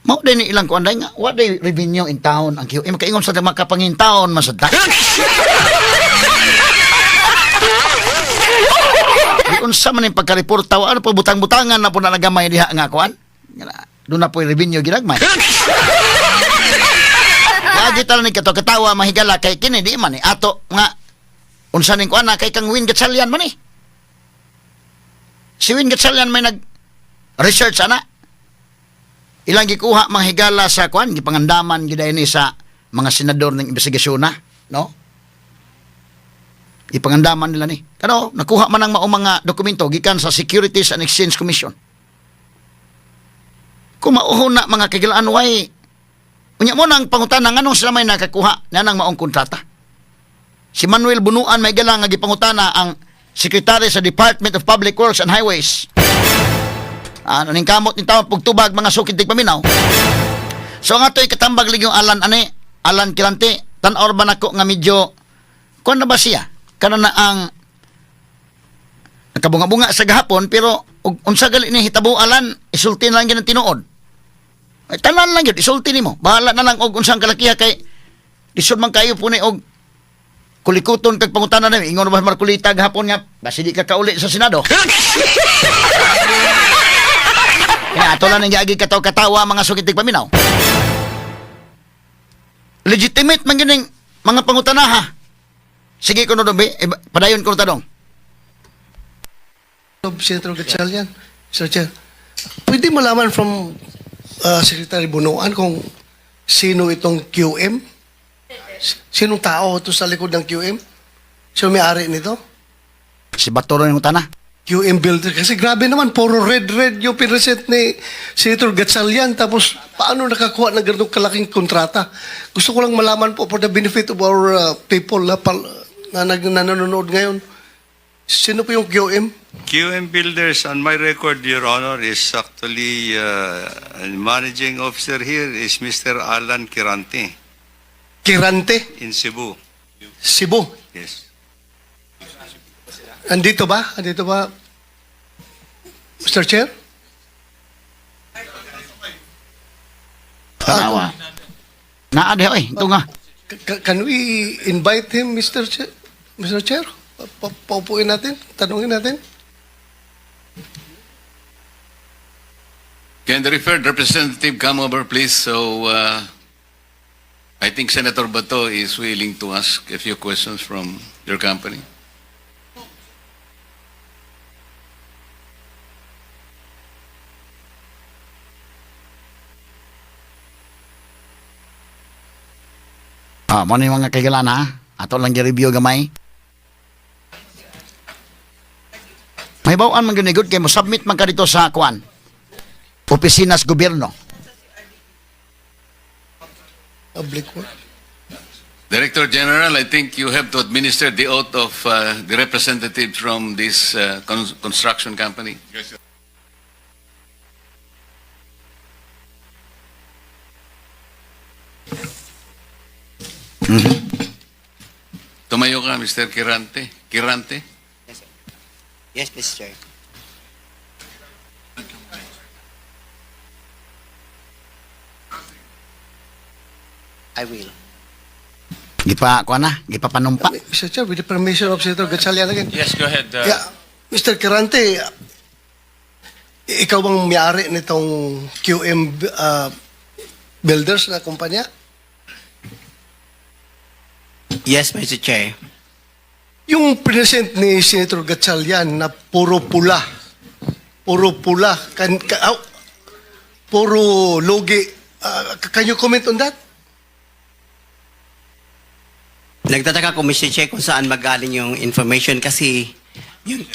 Mao din ni ilang kuan nga wa day revenue in town ang QM, kaingon sa makapangin taon man sa ta. Di unsa man yung pagkareporta, ano po butang-butangan na po na nagamay diha nga kuan. Nga na, doon na po yung revenue ginagmay. Lagi tala ni kato katawa mahigala kay kini di man ni ato nga unsa ning kuan na kay kang Win Gatchalian man eh. Si Win Gatchalian may nag research ana. Ilang gikuha mga higala sa kuan, gipangandaman gid ni sa mga senador ng investigasyon na, no? Ipangandaman nila ni. Kano nakuha man ang maong mga dokumento gikan sa Securities and Exchange Commission. Kung mauho na mga kagilaan way unya mo nang pangutana nganong sila may nakakuha na nang maong kontrata. Si Manuel Bunuan may gala nga gipangutana ang sekretary sa Department of Public Works and Highways. Ano ning kamot ni tao pugtubag mga sukid tigpaminaw. So nga to'y katambag ligyong Alan ani, Alan Quirante, tan-aw ba nako nga medyo kuan na ba siya? Kana na ang nakabunga-bunga sa gahapon pero ug unsa gali ni hitabo, Alan, isulti na lang gyud ang tinuod. Ay, tanan lang gyud isulti nimo. Bahala na lang og unsang kalakiha kay lisod man kayo po ni og kulikuton kag pangutana na ingon ba Marcolita gahapon nga basi di ka kauli sa Senado. Kaya ato lang ang giagi kataw-katawa mga sukit paminaw. Legitimate man yun yung mga pangutana ha. Sige kuno dong, eh, padayon kuno tanong. Senator Gatchalian, Sir Chair, pwede malaman from Secretary Bunuan kung sino itong QM? Sinong tao ito sa likod ng QM? Sino may-ari nito? Si Batoro yung utana. QM Builder. Kasi grabe naman, puro red-red yung pinresent ni Senator Gatchalian. Tapos, paano nakakuha ng ganitong kalaking kontrata? Gusto ko lang malaman po for the benefit of our people na nanonood ngayon. Sino po yung QM? QM Builders, on my record, Your Honor, is actually managing officer here is Mr. Alan Quirante Quirante, in Cebu. Cebu. Yes. Andito ba? Andito ba? Mr. Chair? Tanawa. Naa diha oy, ito nga. Can we invite him, Mr. Chair? Mr. Chair? Paupuin natin? Tanungin natin? Can the referred representative come over, please? So, I think Senator Bato is willing to ask a few questions from your company. Ah, mo ni mga kaigalan ha. Ato lang gi-review gamay. May bawaan man gyud ni good kay mo submit man ka dito sa kuan. Opisina sa gobyerno. Public work. Director General, I think you have to administer the oath of the representative from this construction company. Yes, sir. Tumayo ka, Mr. Quirante. Quirante? Yes, sir. Yes, Mr. Chair. I will. Gipa kuan na, gipapanumpa. Mr. Chair, with the permission of Senator Gatchalian again. Yes, go ahead. Yeah, Mr. Quirante, ikaw bang may-ari nitong QM Builders na kumpanya? Yes, Mr. Chair. Yung present ni Senator Gatchalian na puro pula, aw, puro lugi. Can you comment on that? Nagtataka ko, Mr. Chair, kung saan magaling yung information kasi yung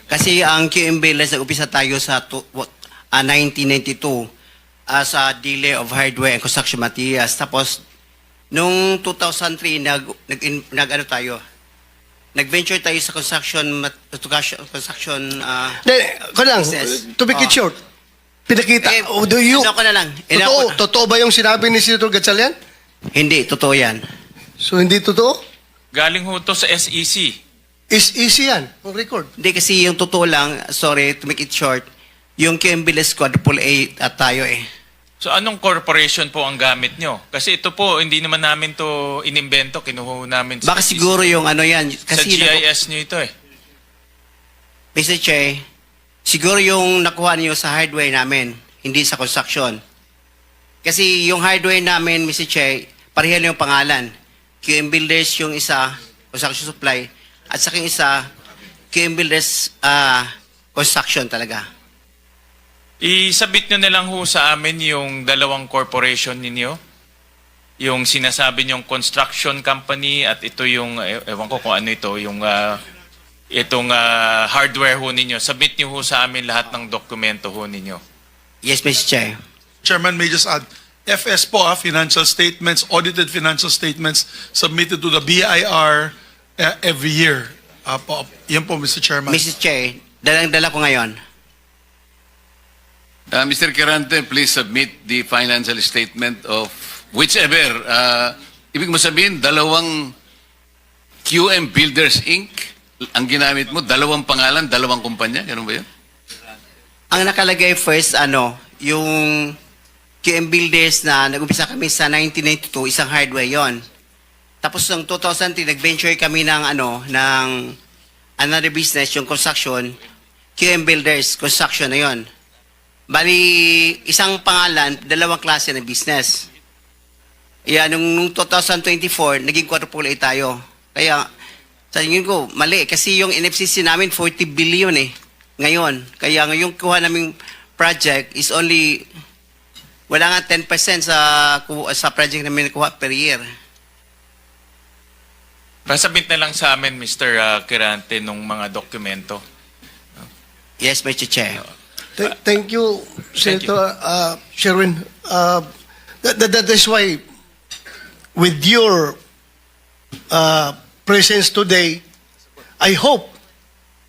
kasi ang QM Builders, nag-umpisa tayo sa 1992 as a dealer of hardware and construction materials. Tapos, nung 2003, nag ano tayo, nag-venture tayo sa construction Hindi, ko lang, business. to make it Oh. short, pinakita, Eh, oh, do you, ano ko na lang. Ano totoo, ko na- totoo ba yung sinabi ni Senator Gatchalian? Hindi, totoo yan. So, hindi totoo? Galing ho to sa E SEC. Is easy yan, on record. Hindi kasi yung totoo lang, sorry to make it short, yung QM Builders quadruple A at tayo eh. So anong corporation po ang gamit nyo? Kasi ito po, hindi naman namin to inimbento. Kinuha namin sa Baka SEC. siguro yung ano yan. Sa Kasi GIS nyo ito eh. Mr. Che, siguro yung nakuha niyo sa hardware namin, hindi sa construction. Kasi yung hardware namin, Mr. Che, pareho lang yung pangalan. QM Builders yung isa, construction supply, at sa yung isa, QM Builders construction talaga. I-submit nyo na lang ho sa amin yung dalawang corporation ninyo. Yung sinasabi nyong construction company at ito yung, ewan ko kung ano ito, yung itong hardware ho ninyo. Submit nyo ho sa amin lahat ng dokumento ho ninyo. Yes, Mr. Che. Chairman, may just add, FS po, financial statements, audited financial statements submitted to the BIR every year. Po, yan po, Mr. Chairman. Mr. Che, dalang-dala ko ngayon. Mr. Quirante, please submit the financial statement of whichever. Ibig mo sabihin, dalawang QM Builders Inc. ang ginamit mo, dalawang pangalan, dalawang kumpanya, ganun ba yun? Ang nakalagay first, ano, yung QM Builders na nag-umpisa kami sa 1992, isang hardware yon. Tapos noong 2003, nag-venture kami ng, ano, ng another business, yung construction, QM Builders, construction na yon. Bali, isang pangalan, dalawang klase ng business. Yeah, nung 2024, naging quadruple A tayo. Kaya, sa tingin ko, mali. Kasi yung NFCC namin, 40 billion eh. Ngayon. Kaya ngayong kuha naming project is only, wala nga 10% sa project namin nakuha per year. Pasubmit na lang sa amin, Mr. Quirante, nung mga dokumento. Yes, Mr. Chair. Thank you, Senator Sherwin. That is why, with your presence today, I hope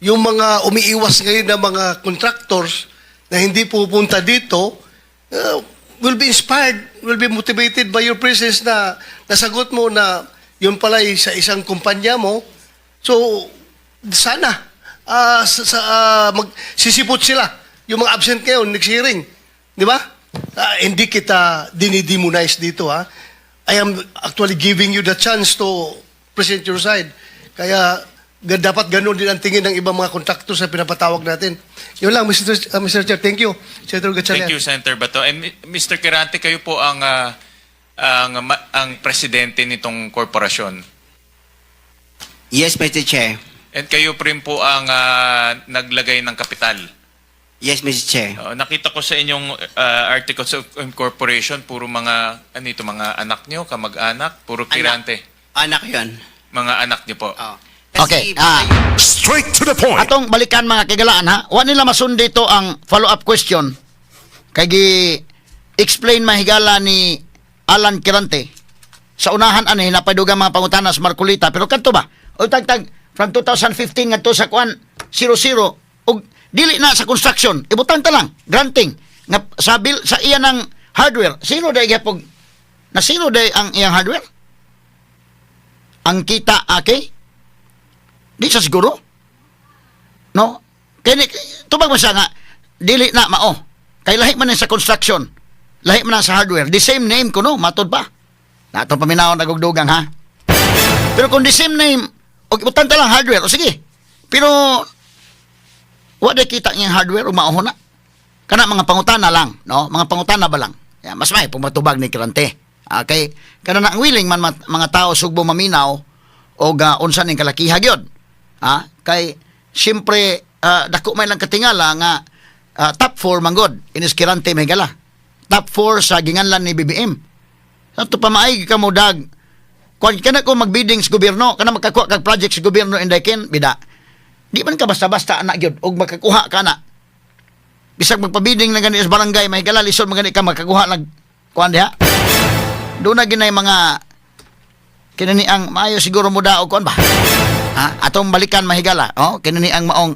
yung mga umiiwas ngayon na mga contractors na hindi pupunta dito will be inspired, will be motivated by your presence na nasagot mo na yun pala ay sa isang kumpanya mo. So, sana magsisipot sila. Yung mga absent ngayon, next hearing. Di ba? Hindi kita dinidemonize dito, ha? I am actually giving you the chance to present your side. Kaya dapat ganun din ang tingin ng ibang mga contractor sa pinapatawag natin. Yun lang, Mr. Chair. Thank you, Senator Gatchalian. Thank you, Senator Bato. And Mr. Quirante, kayo po ang presidente nitong korporasyon. Yes, Mr. Chair. And kayo pa rin po ang naglagay ng kapital. Yes, Mr. Chair. Nakita ko sa inyong articles of incorporation, puro mga, ano ito, mga anak nyo, kamag-anak, puro Quirante. Anak yun. Mga anak nyo po. Oh. Okay, ah. Straight to the point. Atong balikan mga kaigalaan ha. Wa nila masundi to ang follow-up question. Kay gi explain mahigala ni Alan Quirante. Sa unahan ani napadugang mga pangutana sa Marcoleta, pero kadto ba? O tagtag from 2015 ngadto sa kuan 00 og dili na sa construction, ibutang ta lang granting nga sa bill sa iya ng hardware, zero day gyapon na, zero day ang iyang hardware. Ang kita, okay? Di sa siguro. No? Kini tubag mo siya nga dili na mao. Kay lahi man ni sa construction. Lahi man na sa hardware. The same name kuno, matod pa. Nato paminawon nagugdugang ha. Pero kung the same name, og ibutang ta lang hardware, o sige. Pero wa day kita niyang hardware o mao na. Kana mga pangutana lang, no? Mga pangutana ba lang? Ya, mas may pumatubag ni Quirante. Okay, kana na ang willing man mga tao sugbo maminaw og unsa ning kalakiha gyud. Ha? Kay siyempre dako man lang katingala nga top 4 manggod inis Quirante, mahigala. Top 4 sa ginganlan ni BBM. Ato pa maay ka mo dag. Kung kana ko magbidding sa gobyerno, kana makakuha kag project sa gobyerno, inday ken bida. Di man ka basta-basta anak gyud og makakuha ka na. Bisag magpabidding na gani sa barangay, mahigala, lisod man gani ka makakuha nag kuan diha. Doon na ginay mga kinani ang maayo siguro mo daog kuan ba? Ha? Atong balikan, mahigala, oh, kinani ang maong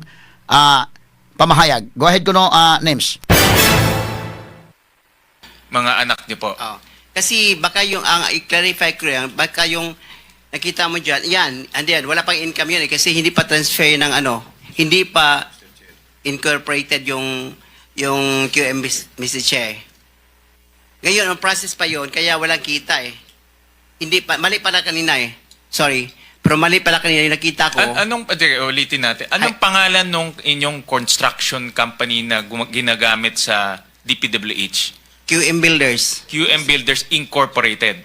pamahayag. Go ahead kuno, names. Mga anak niyo po. Oo. Kasi baka yung, ang i-clarify ko yan, baka yung nakita mo dyan, yan, andiyan, wala pang income yun eh, kasi hindi pa transfer ng ano, hindi pa incorporated yung QM, Mr. Chair. Ngayon, ang process pa yun, kaya walang kita eh. Hindi pa, mali pala kanina eh. Sorry. Pero mali pala kanina yung nakita ko. Anong, sige, ulitin natin. Anong Ay. Pangalan nung inyong construction company na ginagamit sa DPWH? QM Builders. QM Builders Incorporated.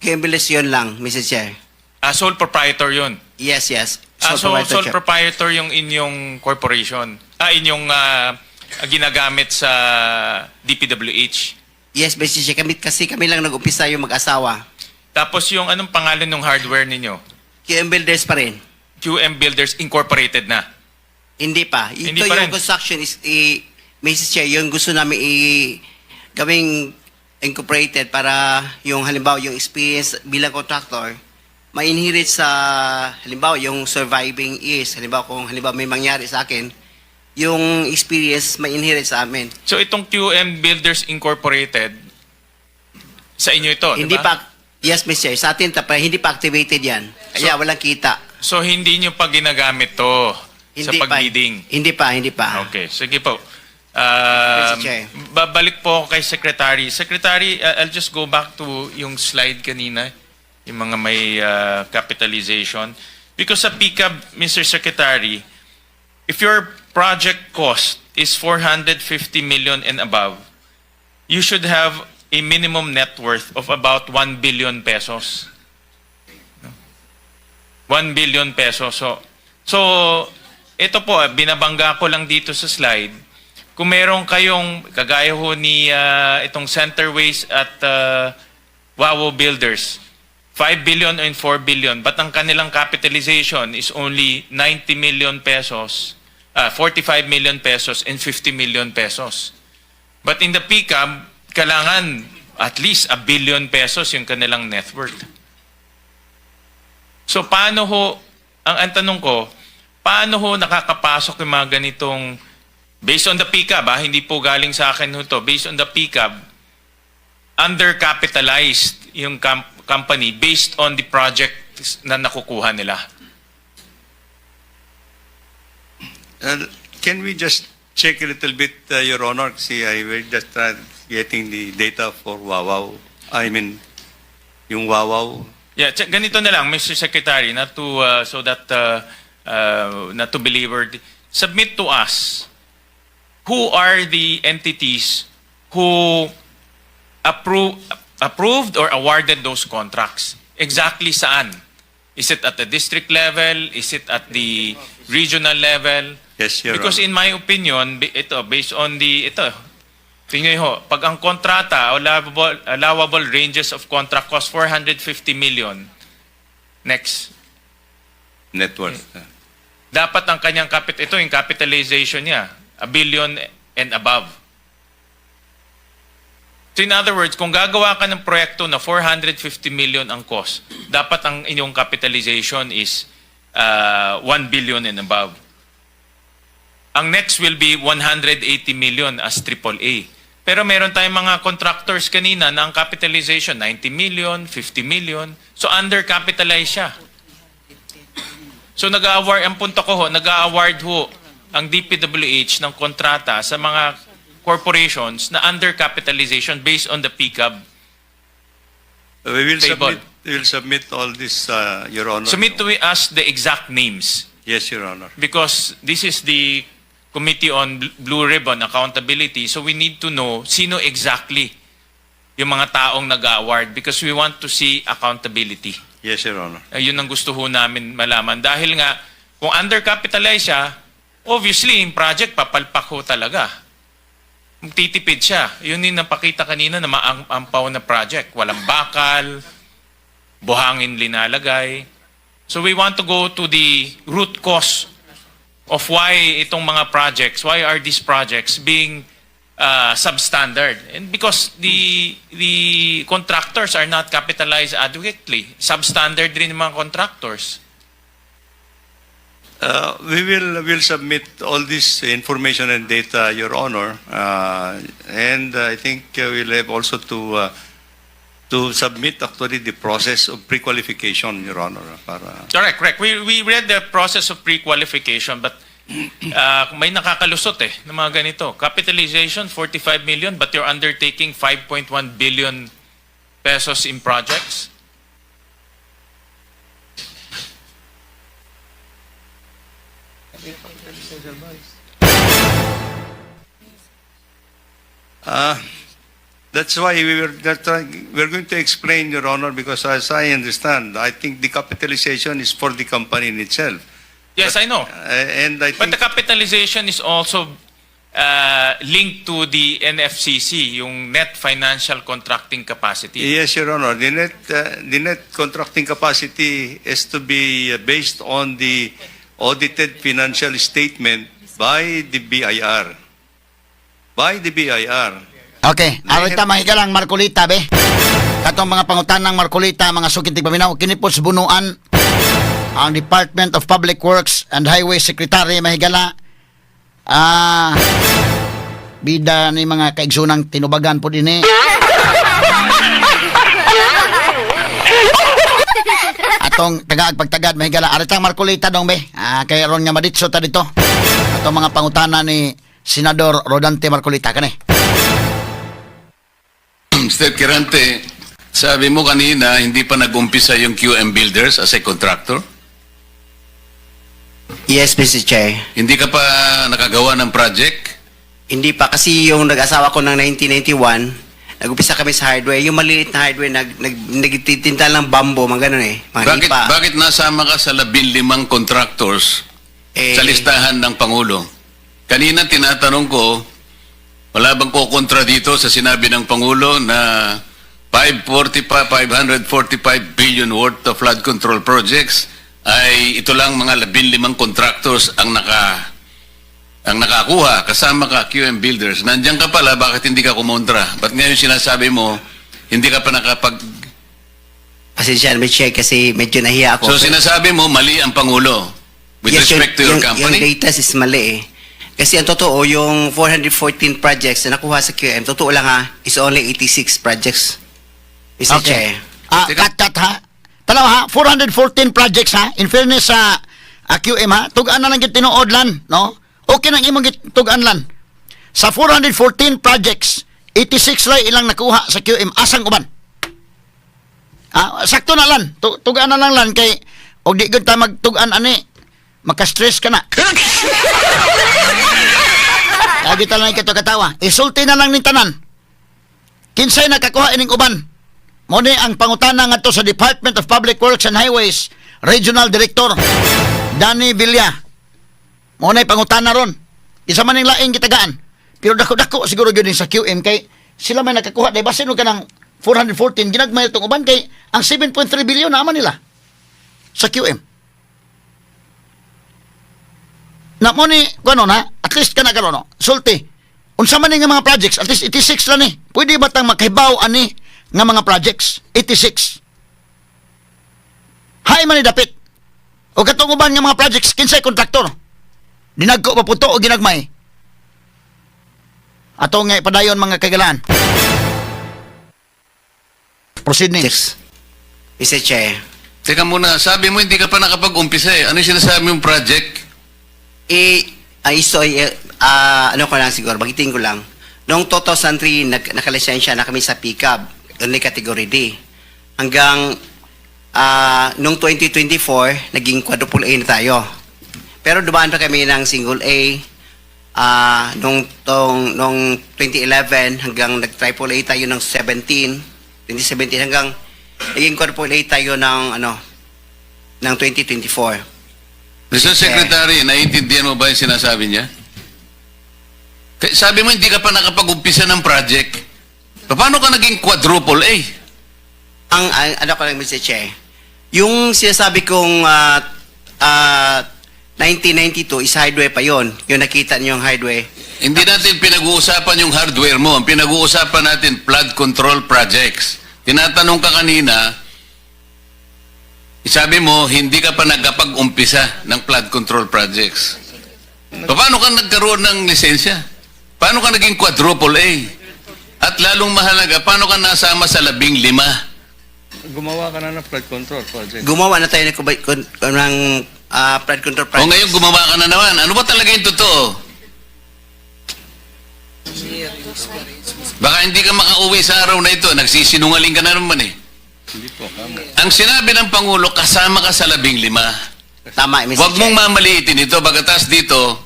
QM Builders yun lang, Mr. Chair. Ah, sole proprietor yun. Yes. Ah, so, Proprietorship. sole proprietor yung inyong corporation. Ah, inyong ginagamit sa DPWH. Yes, Mr. Chair. Kami, kasi kami lang nag-umpisa yung mag-asawa. Tapos yung anong pangalan ng hardware ninyo? QM Builders pa rin. QM Builders Incorporated na. Hindi pa. Ito Hindi pa yung rin. construction is, Mr. Chair, yung gusto namin gawing incorporated para yung halimbawa yung experience bilang contractor ma-inherit sa halimbawa yung surviving is halimbawa kung halimbawa may mangyari sa akin, yung experience ma-inherit sa amin. So itong QM Builders Incorporated, sa inyo ito, di Hindi ba? pa. Yes, Mr. Chair, sa atin pa, hindi pa activated yan. Kaya walang kita. So hindi nyo pa ginagamit to sa Hindi pa. pag-bidding? Hindi pa, hindi pa. Okay, sige po. Mr. Chair. Babalik po ako kay Secretary. Secretary, I'll just go back to yung slide kanina, yung mga may capitalization. Because sa PCAB, Mr. Secretary, if your project cost is 450 million and above, you should have a minimum net worth of about 1 billion pesos. 1 billion pesos. So ito po, binabangga ko lang dito sa slide. Kung meron kayong, kagaya ho ni itong Centerways at Wawao Builders, 5 billion and 4 billion, but ang kanilang capitalization is only 90 million pesos, 45 million pesos and 50 million pesos. But in the PCAB, kailangan at least ₱1 billion yung kanilang net worth. So paano ho, ang tanong ko, paano ho nakakapasok yung mga ganitong, based on the PCAB, ah, hindi po galing sa akin ho to, based on the PCAB, undercapitalized yung company based on the project na nakukuha nila? Can we just check a little bit, Your Honor? See, I will just try getting the data for Wawao. I mean, yung Wawao. Yeah, ganito na lang, Mr. Secretary, not to so that not to belabor. Submit to us who are the entities who approved or awarded those contracts. Exactly saan? Is it at the district level? Is it at the regional level? Yes, Your Because Honor. in my opinion, ito, based on the, ito, tingnan niyo ho, pag ang kontrata, allowable ranges of contract cost 450 million, next, Net worth. Dapat ang kanyang ito yung capitalization niya, a billion and above. So in other words, kung gagawa ka ng proyekto na 450 million ang cost, dapat ang inyong capitalization is 1 billion and above. Ang next will be 180 million as AAA. Pero meron tayong mga contractors kanina na ang capitalization 90 million, 50 million. So undercapitalized siya. So nag-award, ang punto ko ho, nag-award ho ang DPWH ng kontrata sa mga corporations na undercapitalization based on the PCAB. We will Table. submit, we will submit all this, Your Honor. Submit to us the exact names Yes, Your Honor. Because this is the Committee on Blue Ribbon Accountability. So we need to know sino exactly yung mga taong nag-award because we want to see accountability. Yes, Your Honor. Ayun ang gusto ho namin malaman. Dahil nga, kung undercapitalized siya, obviously, yung project papalpak ho talaga. Magtitipid siya. Yun yung napakita kanina na maampaw na project. Walang bakal, buhangin linalagay. So we want to go to the root cause of why itong mga projects, why are these projects being substandard? And because the contractors are not capitalized adequately. Substandard rin yung mga contractors. We will submit all this information and data, Your Honor, and I think we'll have also to submit actually the process of pre-qualification, Your Honor, para Correct. We read the process of pre-qualification, but may nakakalusot eh ng mga ganito. Capitalization, 45 million, but you're undertaking 5.1 billion pesos in projects. That's why we were that's why we're going to explain, Your Honor, because as I understand, I think the capitalization is for the company in itself. Yes, I know. And I But think the capitalization is also linked to the NFCC, yung net financial contracting capacity. Yes, Your Honor. The net contracting capacity is to be based on the audited financial statement by the BIR. By the BIR. Okay, aron ta mahigalang Marcoleta be. Katong mga pangutanang Marcoleta, mga suking tigpaminaw, kini po sa Bunuan ang Department of Public Works and Highway Secretary, mahigala. Bida ni mga kaigsunang tinubagan po din eh. Atong tagaag pagtagad, mahigala. Aritang Marcoleta dong be. Kay aron nga maditso ta dito. Atong mga pangutana ni Senador Rodante Marcoleta kani. Mr. Quirante, sabi mo kanina, hindi pa nag-umpisa yung QM Builders as a contractor? Yes, Mr. Chair. Hindi ka pa nakagawa ng project? Hindi pa kasi yung nag-asawa ko ng 1991, nag-umpisa kami sa hardware. Yung maliit na hardware, nagtitinda lang bamboo, mga ganun eh. Mga Bakit, hipa. bakit nasama ka sa 15 contractors Eh, sa listahan ng Pangulo? Kanina tinatanong ko, wala bang kukontra dito sa sinabi ng Pangulo na 545, 545 billion worth of flood control projects ay ito lang mga 15 contractors ang nakakuha kasama ka, QM Builders? Nandiyan ka pala, bakit hindi ka kumontra? Ba't ngayon sinasabi mo hindi ka pa nakapag Pasensya na, Mr. Chair, kasi medyo nahiya ako. So sinasabi mo mali ang Pangulo with Yes, respect to your yung company? data is mali eh. Kasi ang totoo, yung 414 projects na nakuha sa QM, totoo lang ha, is only 86 projects, Mr. Chair. Teka. Cut, cut ha. Tanaw ha, 414 projects ha. In fairness sa QM ha, tugaan na lang gyud tinuod lan, no? Okay nang imong tugaan lan. Sa 414 projects, 86 lang ilang nakuha sa QM. Asang uban? Sakto na lan. Tugaan na lang lan kay og di gyud ta magtugaan ani. Maka-stress ka na. Lagi ta lang kito katawa. Isulti na lang ni tanan. Kinsay nakakuha ining uban? Mo ni ang pangutana ngadto sa Department of Public Works and Highways Regional Director Danny Villa. Mo na pangutana ron. Isa man ning laing gitagaan. Pero dako-dako siguro gyud sa QM kay sila may nakakuha dahil basin ka ng 414 ginagmay itong uban kay ang 7.3 billion naman nila sa QM. Na mo ni kuno na at least kana karon no. Sulti. Unsa man ni nga mga projects? At least 86 lang ni. Pwede ba tang makahibaw ani nga mga projects? 86. Hay man ni dapit. O katong uban nga mga projects, kinsay kontraktor? Dinagko pa puto o ginagmay? Ato nga ipadayon, mga kaigalaan. Proceed ni. Yes. Mr. Chair. Teka muna, sabi mo hindi ka pa nakapag-umpisa eh. Ano yung sinasabi mong project? Eh, ay, so, eh, ano ko lang siguro, banggitin ko lang. Noong 2003, nakalisensya na kami sa PCAB, only category D. Hanggang noong 2024, naging quadruple A na tayo. Pero dumaan pa kami ng single A nung 2011 hanggang nag-triple A tayo ng 17, 2017 hanggang naging quadruple A tayo ng 2024. Mr. Okay. Secretary, naiintindihan mo ba yung sinasabi niya? Sabi mo hindi ka pa nakapag-umpisa ng project. Paano ka naging quadruple A? Ang ano ko lang, Mr. Che, yung sinasabi kong 1992 is highway pa yon. Yung nakita niyo yung highway. Hindi natin pinag-uusapan yung hardware mo. Ang pinag-uusapan natin, flood control projects. Tinatanong ka kanina, sabi mo, hindi ka pa nagkapag-umpisa ng flood control projects. Paano ka nagkaroon ng lisensya? Paano ka naging quadruple A? At lalong mahalaga, paano ka nasama sa 15? Gumawa ka na ng flood control project. Gumawa na tayo ng flood control O project. ngayon gumawa ka na naman. Ano ba talaga yung totoo? Baka hindi ka makauwi sa araw na ito. Nagsisinungaling ka na naman eh. Hindi po, kamo. Ang sinabi ng Pangulo, kasama ka sa 15. Tama, Mr. Huwag Che. mong mamaliitin ito. Bagatas dito,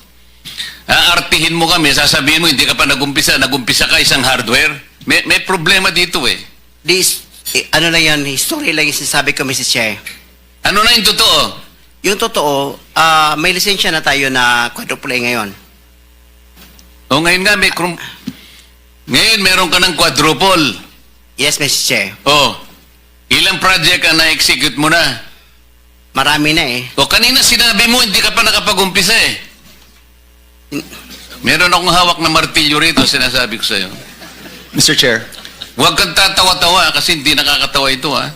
aartihin mo kami, sasabihin mo, hindi ka pa nagumpisa. Nagumpisa ka isang hardware. May problema dito eh. This, eh, ano lang yan, history lang yung sinasabi ko, Mr. Che. Ano na yung totoo? Yung totoo, may lisensya na tayo na quadruple A ngayon. O ngayon nga, ngayon meron ka ng quadruple. Yes, Mr. Che. Oh, ilang project ang na-execute mo na? Marami na eh. O kanina sinabi mo, hindi ka pa nakapag-umpisa eh. Meron akong hawak na martilyo rito, sinasabi ko sa'yo. Mr. Chair. Huwag kang tatawa-tawa kasi hindi nakakatawa ito ha.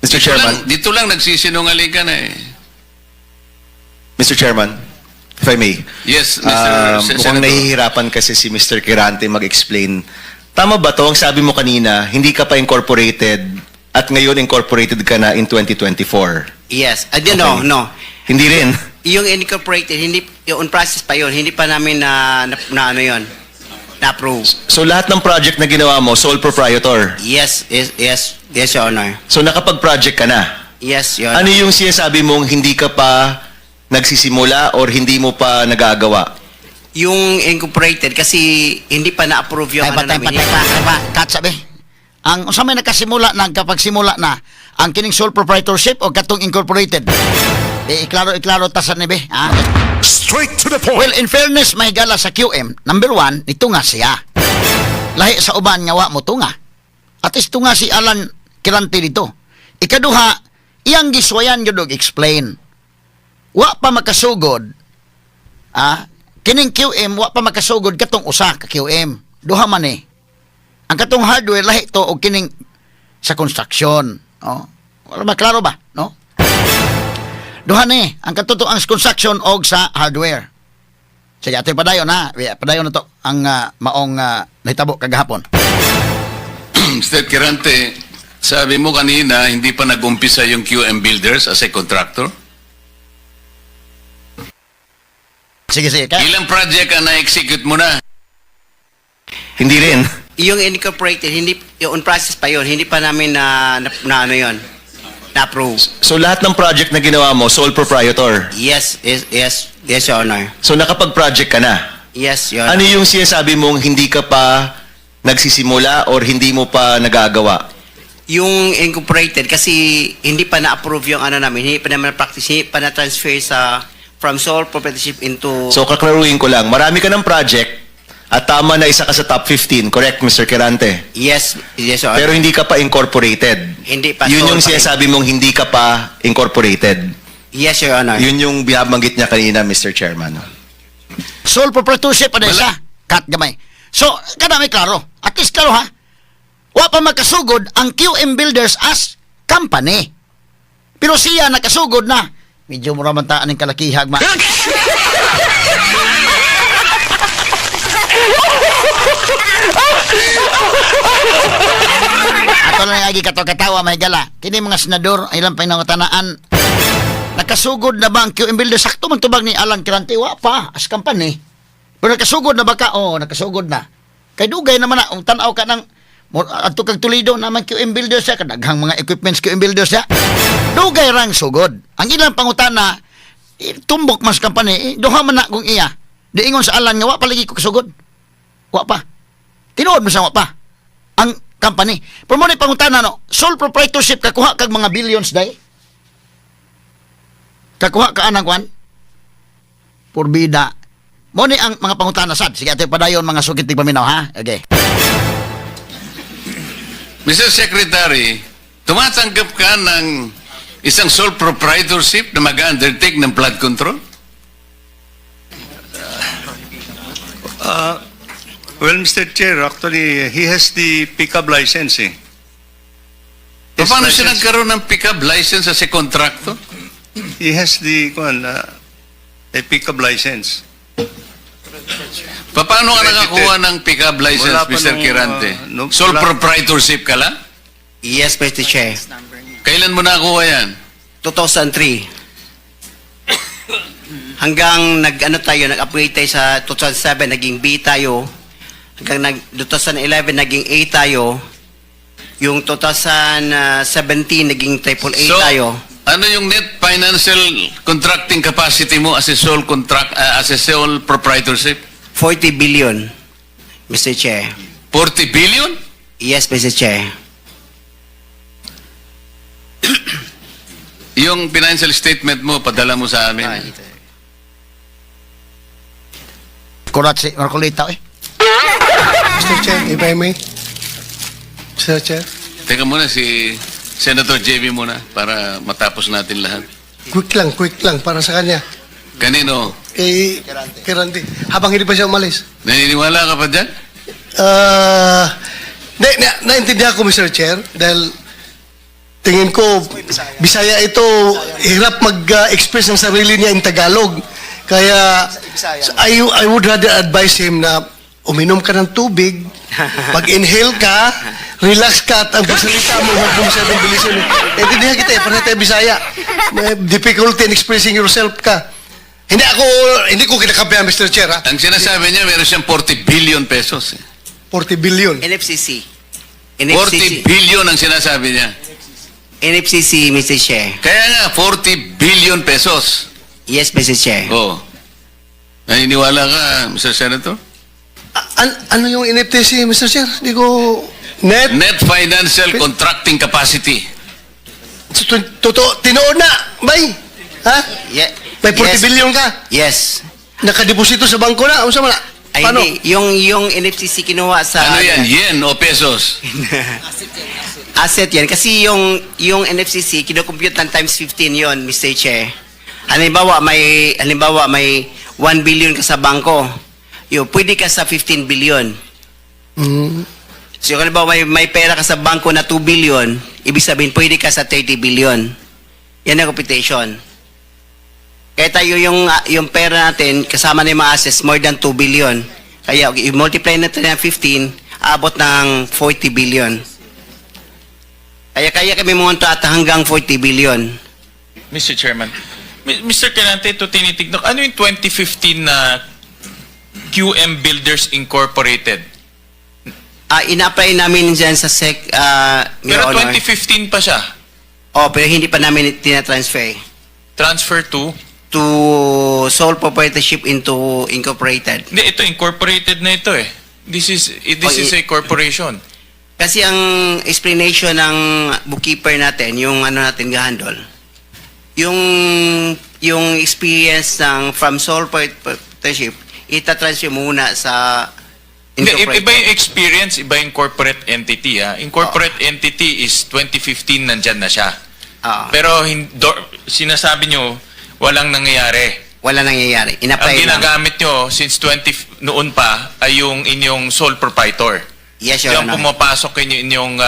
Mr. Dito Chairman. lang, dito lang nagsisinungaling ka na eh. Mr. Chairman, if I may. Yes, Mr. Mukhang Senator. nahihirapan kasi si Mr. Quirante mag-explain. Tama ba to? Ang sabi mo kanina, hindi ka pa incorporated at ngayon incorporated ka na in 2024. Yes. No, Okay. no. Hindi rin. Yung incorporated, hindi, yung on process pa yon, hindi pa namin na ano yon, na-approve. So lahat ng project na ginawa mo, sole proprietor. Yes, Your Honor. So nakapag-project ka na. Yes, Your Honor. Ano yung sinasabi mong hindi ka pa nagsisimula or hindi mo pa nagagawa? Yung incorporated, kasi hindi pa na-approve yung Tay pa, ano tay pa, namin. tay pa, tay pa, cut sabi. Ang unsa may nakasimula, nagkapagsimula na ang kining sole proprietorship o katong incorporated? Eh, iklaro, iklaro ta sa nibe, ha? Straight to the point. Well, in fairness, may gala sa QM, number one, nito nga siya. Lahi sa uban nga wa mo tunga. At least tunga si Alan Quirante dito. Ikaduha, iyang giswayan gyud og explain. Wa pa makasugod. Ah, kining QM wa pa makasugod katong usa ka QM. Duha man eh. Ang katong hardware lahi to og kining sa construction. Oh. Wala ba klaro ba, no? Duha ni ang katuto ang construction og sa hardware. Sige, ato'y padayon ha. Padayon na to ang maong nahitabo kagahapon. Mr. Quirante, sabi mo kanina, hindi pa nag-umpisa yung QM Builders as a contractor? Sige, sige. Kaya, Ilang project ang na-execute mo na? Hindi rin. Yung incorporated, hindi, yung on process pa yon, hindi pa namin na ano yon, na-approve. So lahat ng project na ginawa mo, sole proprietor. Yes, Your Honor. So nakapag-project ka na. Yes, Your Honor. Ano yung sinasabi mong hindi ka pa nagsisimula or hindi mo pa nagagawa? Yung incorporated, kasi hindi pa na-approve yung ano namin, hindi pa namin na-practice, hindi pa na-transfer sa from sole proprietorship into So kaklaruhin ko lang, marami ka ng project at tama na isa ka sa top 15, correct, Mr. Quirante? Yes, Your Honor. Pero hindi ka pa incorporated. Hindi pa, Yun sole yung pa rin. sinasabi mong hindi ka pa incorporated. Yes, Your Honor. Yun yung binabanggit niya kanina, Mr. Chairman. Sole proprietorship pa Wala. siya. Cut gamay. So, kada may klaro. At least klaro ha. Wa pa makasugod ang QM Builders as company. Pero siya nakasugod na. Medyo mura man taan ng kalakihag ma. Ato na lagi katawa may gala. Kini mga senador ang ilang pinangutanaan. Nakasugod na ba ang QM Builders? Sakto man tubag ni Alan Quirante. Wa pa, as company. Pero nakasugod na ba ka? Oo, nakasugod na. Kay dugay naman na, kung tanaw ka ng adto kag Toledo naman QM Builders siya, kadaghang mga equipments QM Builders siya. Dugay rang sugod. Ang ilang pangutana, tumbok mas company, duha man na kung iya. Diingon sa Alan nga wa pa lagi ko kasugod. Wa pa. Tinuod mo sa wa pa. Ang company. Pero mo ni pangutana no, sole proprietorship kakuha kag mga billions day. Kakuha ka anang kwan? Purbida. Mo ni ang mga pangutana sad. Sige, ate padayon mga sugit ni paminaw ha. Okay. Mr. Secretary, tumatanggap ka ng isang sole proprietorship na mag-undertake ng flood control? Well, Mr. Chair, actually, he has the PCAB license eh. His Paano siya license. nagkaroon ng PCAB license as a contractor? He has the, kuwan, a PCAB license. Paano ka Accredited. nakakuha ng PCAB license, Wala pa Mr. nung, Quirante? No, Sole wala. proprietorship ka lang? Yes, Mr. Chair. Kailan mo nakuha yan? 2003. Hanggang nag ano tayo, nag-upgrade tayo sa 2007, naging B tayo. Hanggang nag 2011 naging A tayo. Yung 2017 naging triple A So, tayo. ano yung net financial contracting capacity mo as a sole contract as a sole proprietorship? 40 billion, Mr. Chair. 40 billion? Yes, Mr. Chair. Yung financial statement mo, padala mo sa amin. Ah, ito. Kurat si Marcolita eh. Mr. Chair, if I may. Mr. Chair, Teka muna si Senator JB muna para matapos natin lahat. Quick lang para sa kanya. Kanino? Kay Quirante. Habang hindi pa siya umalis. Naniniwala ka pa dyan? Na, naintindihan ko, Mr. Chair, dahil tingin ko, Bisaya ito, hirap mag-express ng sarili niya in Tagalog. Kaya, I would rather advise him na uminom ka ng tubig, mag-inhale ka, relax ka, at ang pagsalita mo, huwag mo masyadong bilisin. Naintindihan kita eh, pareho tayo Bisaya. May difficulty in expressing yourself ka. Hindi ako, hindi ko kinakampihan, Mr. Chair, ha? Ang sinasabi niya, meron siyang 40 billion pesos eh. 40 billion. NFCC. 40 NFCC. billion ang sinasabi niya. NFCC, Mr. Chair. Kaya nga, 40 billion pesos. Yes, Mr. Chair. Oh. Naniniwala ka, Mr. Senator? Ano yung NFTC, Mr. Chair? Hindi ko... Net? Net financial contracting capacity. Totoo, tinuod na, bay. Ha? May 40 Yes. billion ka. Yes. Nakadeposito sa bangko na. Unsa man na? Ay, Paano? hindi. Yung NFCC kinuha sa Ano yan? Yen o pesos? Asset yan. Kasi yung NFCC, kinocompute ng times 15 yon, Mr. Chair. Halimbawa, may 1 billion ka sa bangko. Yo, pwede ka sa 15 billion. So, kung halimbawa, may pera ka sa bangko na 2 billion, ibig sabihin, pwede ka sa 30 billion. Yan ang computation. Kaya tayo yung pera natin, kasama na yung mga assets, more than 2 billion. Kaya, i-multiply natin ng 15, abot ng 40 billion. Kaya kaya kami munto at hanggang 40 billion. Mr. Chairman. Mr. Quirante, ito tinitignan ko. Ano yung 2015 na QM Builders Incorporated? Ah, ina-apply namin dyan sa SEC, Your Pero Honor. 2015 pa siya. Oh, pero hindi pa namin tinatransfer Transfer to? To sole proprietorship into incorporated. Hindi, ito incorporated na ito eh. This Oh, is a corporation. Kasi ang explanation ng bookkeeper natin, yung ano natin gahandol, yung experience ng from sole proprietorship, itatransfer muna sa Hindi, incorporated. iba yung experience, iba yung corporate entity ha. Incorporate entity is 2015 nandyan na siya. Ah. Pero sinasabi nyo, walang nangyayari. Wala nangyayari. Ang In-apply lang. ginagamit nyo since 20 noon pa ay yung inyong sole proprietor. Yes, Your Yung Honor. pumapasok inyong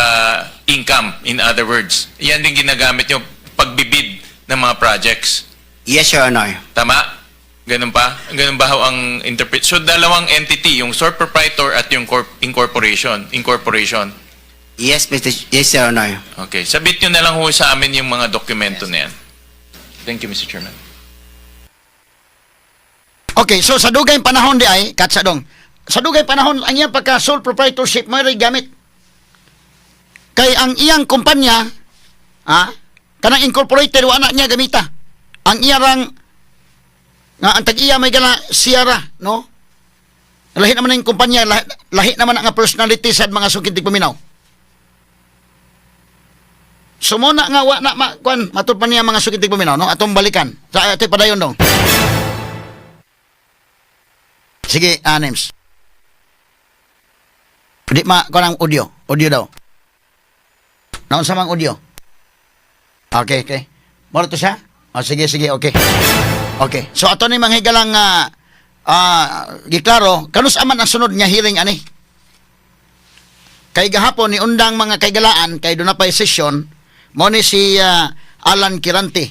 income, in other words. Yan din ginagamit nyo pagbibid ng mga projects. Yes, Your Honor. Tama? Ganun pa? Ganun ba ho ang interpret? So, dalawang entity, yung sole proprietor at yung incorporation. Incorporation. Yes, Your Honor. Okay. Submit nyo na lang ho sa amin yung mga dokumento na yan. Thank you, Mr. Chairman. Okay, so sa dugay panahon di ay, katsa dong. Sa dugay panahon ang iyang pagka sole proprietorship mo rin gamit. Kay ang iyang kumpanya, kanang incorporated wa na niya gamita. Ang iya rang nga ang tag-iya may gala siyara, no? Lahi naman ang kumpanya, lahi naman ang personality sa mga suking tigpaminaw. So mo na nga wa na ma, kuan matud pa niya mga suking tigpaminaw, no? Atong balikan. Sa ate padayon dong. Sige, names. Di ma kuan ang audio. Audio daw. Naunsa mang audio? Okay. Moro to siya? Oh, sige, sige, okay. Okay. So ato ni mga higalang giklaro, kanus aman ang sunod nga hearing ani? Kay gahapon ni undang mga kaigalaan kay doon na pa'y session mo ni si Alan Quirante.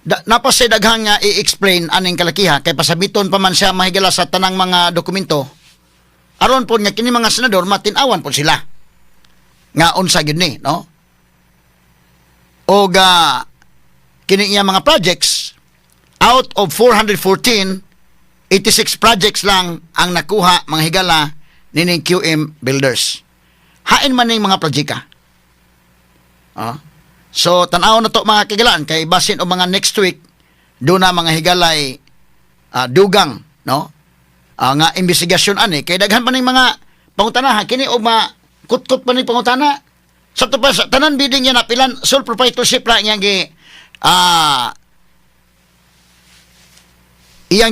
Napasay daghang nga i-explain aning kalakiha kay pasabiton pa man siya mahigala sa tanang mga dokumento aron po nga kini mga senador matin-awan po sila nga unsa gyud ni, no? Og kini iya mga projects, out of 414, 86 projects lang ang nakuha, mga higala, nining QM Builders. Hain man ning mga projecta. Ah. So tan-aw na to, mga kahigalaan, kay basin og mga next week do na, mga higalay, dugang, no? Nga investigasyon ani kay daghan pa ning mga pangutana kini og ma kutkot pa ning pangutana sa to pa sa tanan bidding niya napilan sole proprietorship ra iyang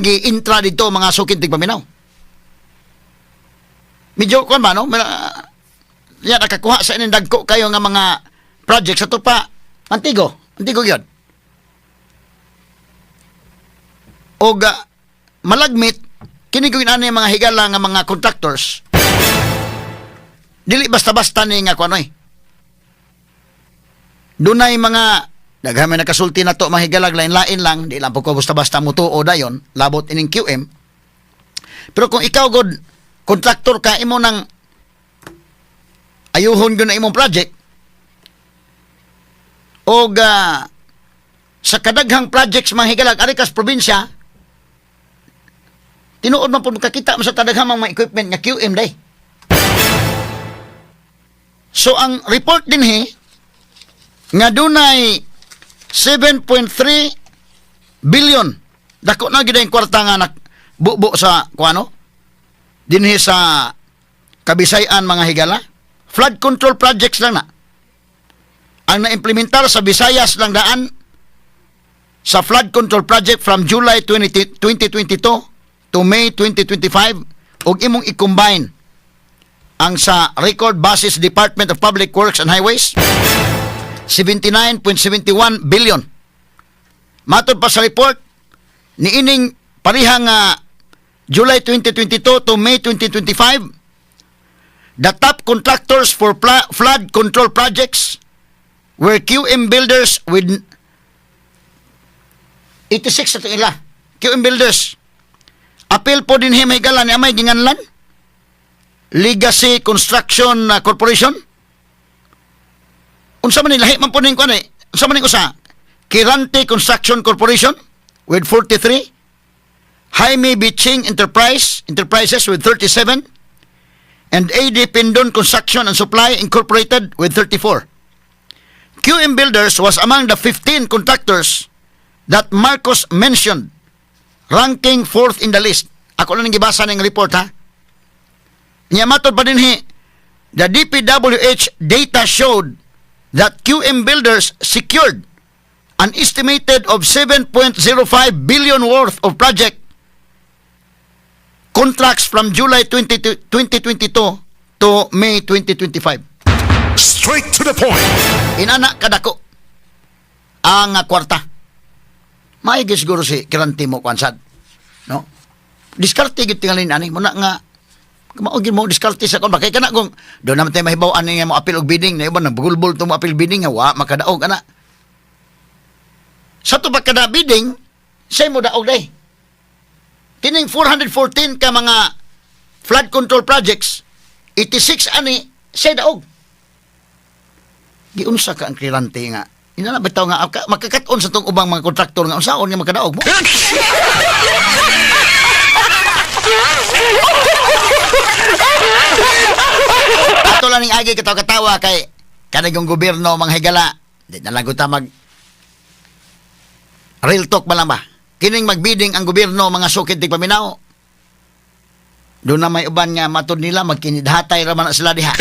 gi intra dito, mga suking tigpaminaw. Medyo kuan ba, no? Ya nakakuha sa ining dagko kayo nga mga project sa tupa antigo antigo gyud og malagmit kini gyud ani mga higala nga mga contractors, dili basta-basta ni nga kuan oy. Dunay mga daghan may nakasulti na to, mga higalag, lain-lain lang, di lang po ko basta-basta mutuo dayon labot ining QM. Pero kung ikaw god contractor ka, imo nang ayuhon gyud na imong project og sa kadaghang projects, mga higalag, ari kas probinsya, tinuod man pud makakita mo sa kadaghang mga equipment nga QM day. So ang report dinhi nga dunay 7.3 billion, dako na gid ang kwarta nga nak bubo sa kuano dinhi sa Kabisayan, mga higala. Flood control projects lang na ang naimplementar sa Visayas lang daan sa flood control project from July 20, 2022 to May 2025 ug imong i-combine ang sa record basis Department of Public Works and Highways, 79.71 billion. Matod pa sa report niining parihang July 2022 to May 2025, the top contractors for flood control projects were QM Builders with 86 sa ila. QM Builders. Apil po din himay gala ni amay ginganlan. Legacy Construction Corporation. Unsa man ni lahi man po ning kuan eh. Unsa man ning usa? Quirante Construction Corporation with 43. Jaime Biching Enterprises with 37 and AD Pindon Construction and Supply Incorporated with 34. QM Builders was among the 15 contractors that Marcos mentioned, ranking fourth in the list. Ako lang gibasa ng report ha. Nya matod pa dinhi, the DPWH data showed that QM Builders secured an estimated of 7.05 billion worth of project contracts from July 20, 2022 to May 2025. Straight to the point. Inana kadako ang kwarta. Maigi siguro si Quirante mo kwan sad. No? Diskarte gyud tingalin ani mo na nga mao gyud mo diskarte sa kon ba kay kana kung do naman tayo mahibaw ani nga mo apil og bidding na iban nagbulbul to mo apil bidding nga wa makadaog ana. Sa to pa kada bidding say mo daog day. Kining 414 ka mga flood control projects, 86 ani say daog. Giunsa ka ang Quirante nga ina na bitaw nga makakat-on sa tong ubang mga kontraktor nga unsaon nga makadaog mo. Ato lang ning agi katawa-katawa kay kanigong gobyerno, mga higala, di na lang ta mag real talk ba lang ba? Kining magbidding ang gobyerno, mga sukid tigpaminaw. Doon na may uban nga matod nila magkinidhatay ra man na sila diha.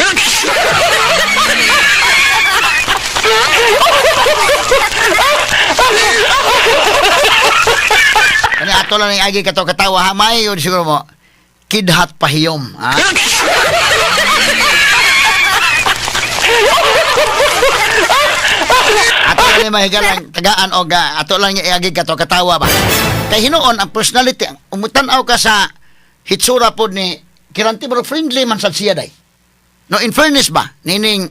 Kani ato lang ning agi katawa-katawa ha, may yun siguro mo kidhat pahiyom ha. Ato lang ni mahigalang tagaan o ga, ato lang iagi kato katawa ba. Kay hinuon ang personality, umutan-aw ka sa hitsura pod ni Quirante, pero friendly man sad siya day. No, in fairness ba, nining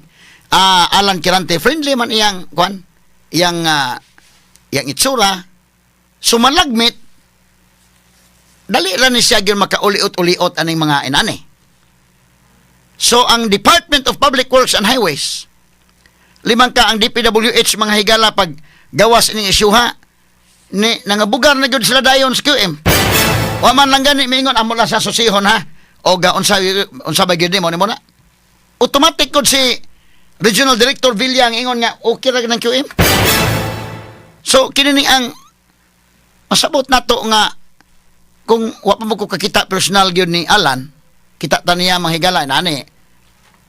Alan Quirante, friendly man iyang kwan, iyang itsura, sumalagmit dali ra ni siya gyud makauliot-uliot aning mga inani. So ang Department of Public Works and Highways, limang ka ang DPWH, mga higala, pag gawas ining isyuha ni nangabugar na gyud sila dayon sa QM. Wa man lang gani miingon amo lang sa susihon ha o ga unsa unsa ba gyud nimo nimo na. Automatic gud si Regional Director Villa ang ingon nga okay ra ng QM. So kini ni ang masabot nato nga kung wa pa mo ko kakita personal gyud ni Alan, kita ta niya, mga higala, nani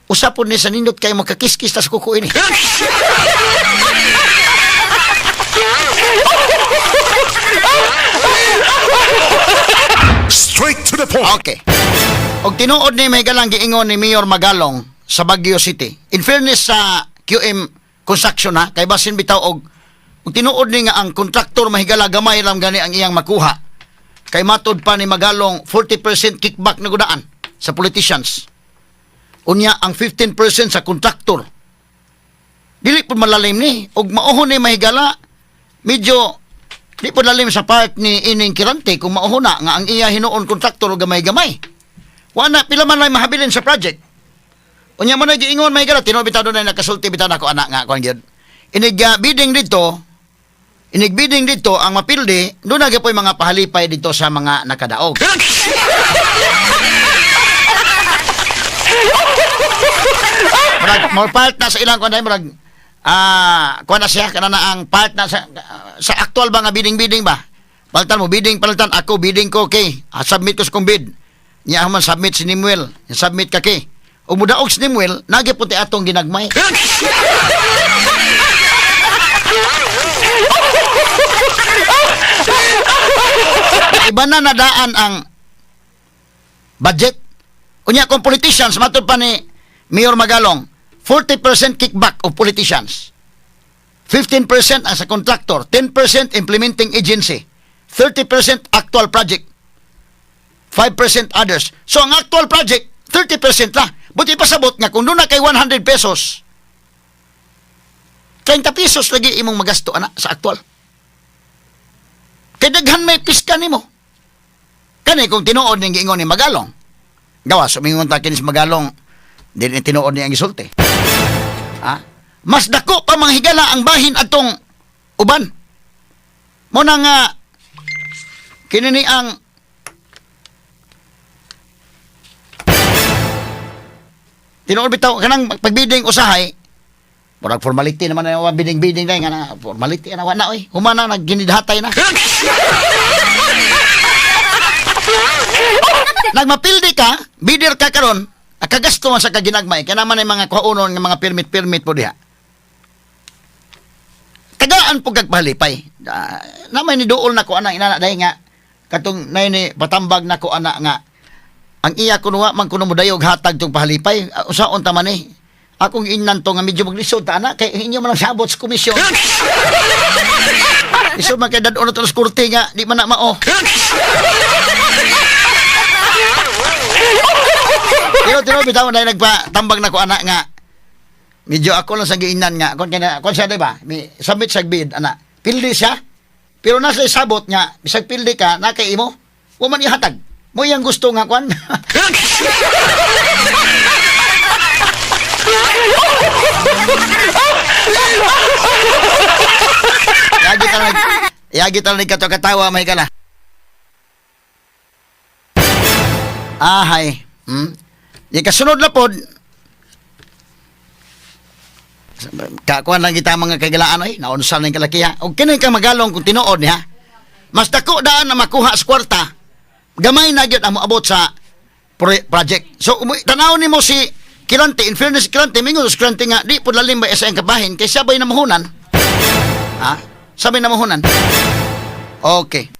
usa po ni sa nindot kay makakiskis tas kuko ini. Straight to the point. Okay. Og tinuod ni may galang giingon ni Mayor Magalong sa Baguio City. In fairness sa QM Construction ha, kay basin bitaw og tinuod ni nga ang kontraktor, mahigala, gamay lang gani ang iyang makuha. Kay matod pa ni Magalong, 40% kickback na gudaan sa politicians. Unya ang 15% sa kontraktor. Dili po malalim ni og mauhon ni, mahigala, medyo di po lalim sa part ni ining Quirante kung mauhon na nga ang iya hinuon kontraktor og gamay-gamay. Wa na pila man lang mahabilin sa project. Unya mo na giingon, mahigala, tinuod bitaw doon na nakasulti bitaw nako anak nga kuan gyud. Inig bidding dito, inig bidding dito ang mapildi, doon na gyud mga pahalipay dito sa mga nakadaog. Murag more part na sa ilang kuan, murag kuan na siya kana na ang part na sa actual ba nga bidding-bidding ba. Palitan mo bidding, palitan ako bidding ko, okay. Submit ko sa kong bid. Nya man submit si Nimuel, submit ka kay. Ug mudaog si Nimuel, nagi puti atong ginagmay. Iba na nadaan ang budget. Unya kung politicians, matod pa ni Mayor Magalong, 40% kickback of politicians. 15% ang sa contractor, 10% implementing agency, 30% actual project, 5% others. So ang actual project, 30% la. Buti pasabot nga kung doon na kay 100 pesos, 30 pesos lagi imong magasto ana sa actual. Kay daghan may piska nimo. Kani kung tinuod ning giingon ni Magalong. Gawa sumingon ta kini si Magalong, di ni tinuod niya ang gisulti. Ha? Mas dako pa, mga higala, ang bahin atong uban. Mo na nga kini ni ang tinuod bitaw kanang pagbidding usahay murag formality naman na yung bidding-bidding na nga na formality na wa na oy, humana nagginidhatay na, nagmapildi ka, bidder ka karon, akagasto man sa kaginagmay kaya naman ay mga kuhaonon nga mga permit-permit po diha, tagaan po kag pahalipay. Namay ni duol na ko ana inana dahil nga katong nay ni patambag na ko ana nga ang iya kuno wa man kuno modayog hatag tong pahalipay. Usaon ta man eh akong ingnan to nga medyo maglisod ta ana kay inyo man ang sabot sa komisyon. Iso man kay dad-on na to sa korte nga di man na mao. Pero tino bitaw na nagpatambag na ko ana nga medyo ako lang sa giinan nga kon kina kon siya, di ba? Mi submit sa bid ana. Pildi siya. Pero nasa isabot nga bisag pildi ka na kay imo. Wa man ihatag. Mo iyang gusto nga kwan. Yagi ta lang. Yagi ta lang kato katawa may kala. Ahay. Di kasunod na pod. Kakuan lang kita mga kagalaan ay, naunsa na yung kalakiha. O kini ka magalong kung tinuod niya. Mas dako daan na makuha sa kwarta. Gamay na gyud ang moabot sa project. So tanaw nimo si Quirante, in fairness si Quirante, mingon si Quirante nga di pud lalim ba sa iyang kabahin kay sabay na muhunan. Ha? Sabay na muhunan. Okay.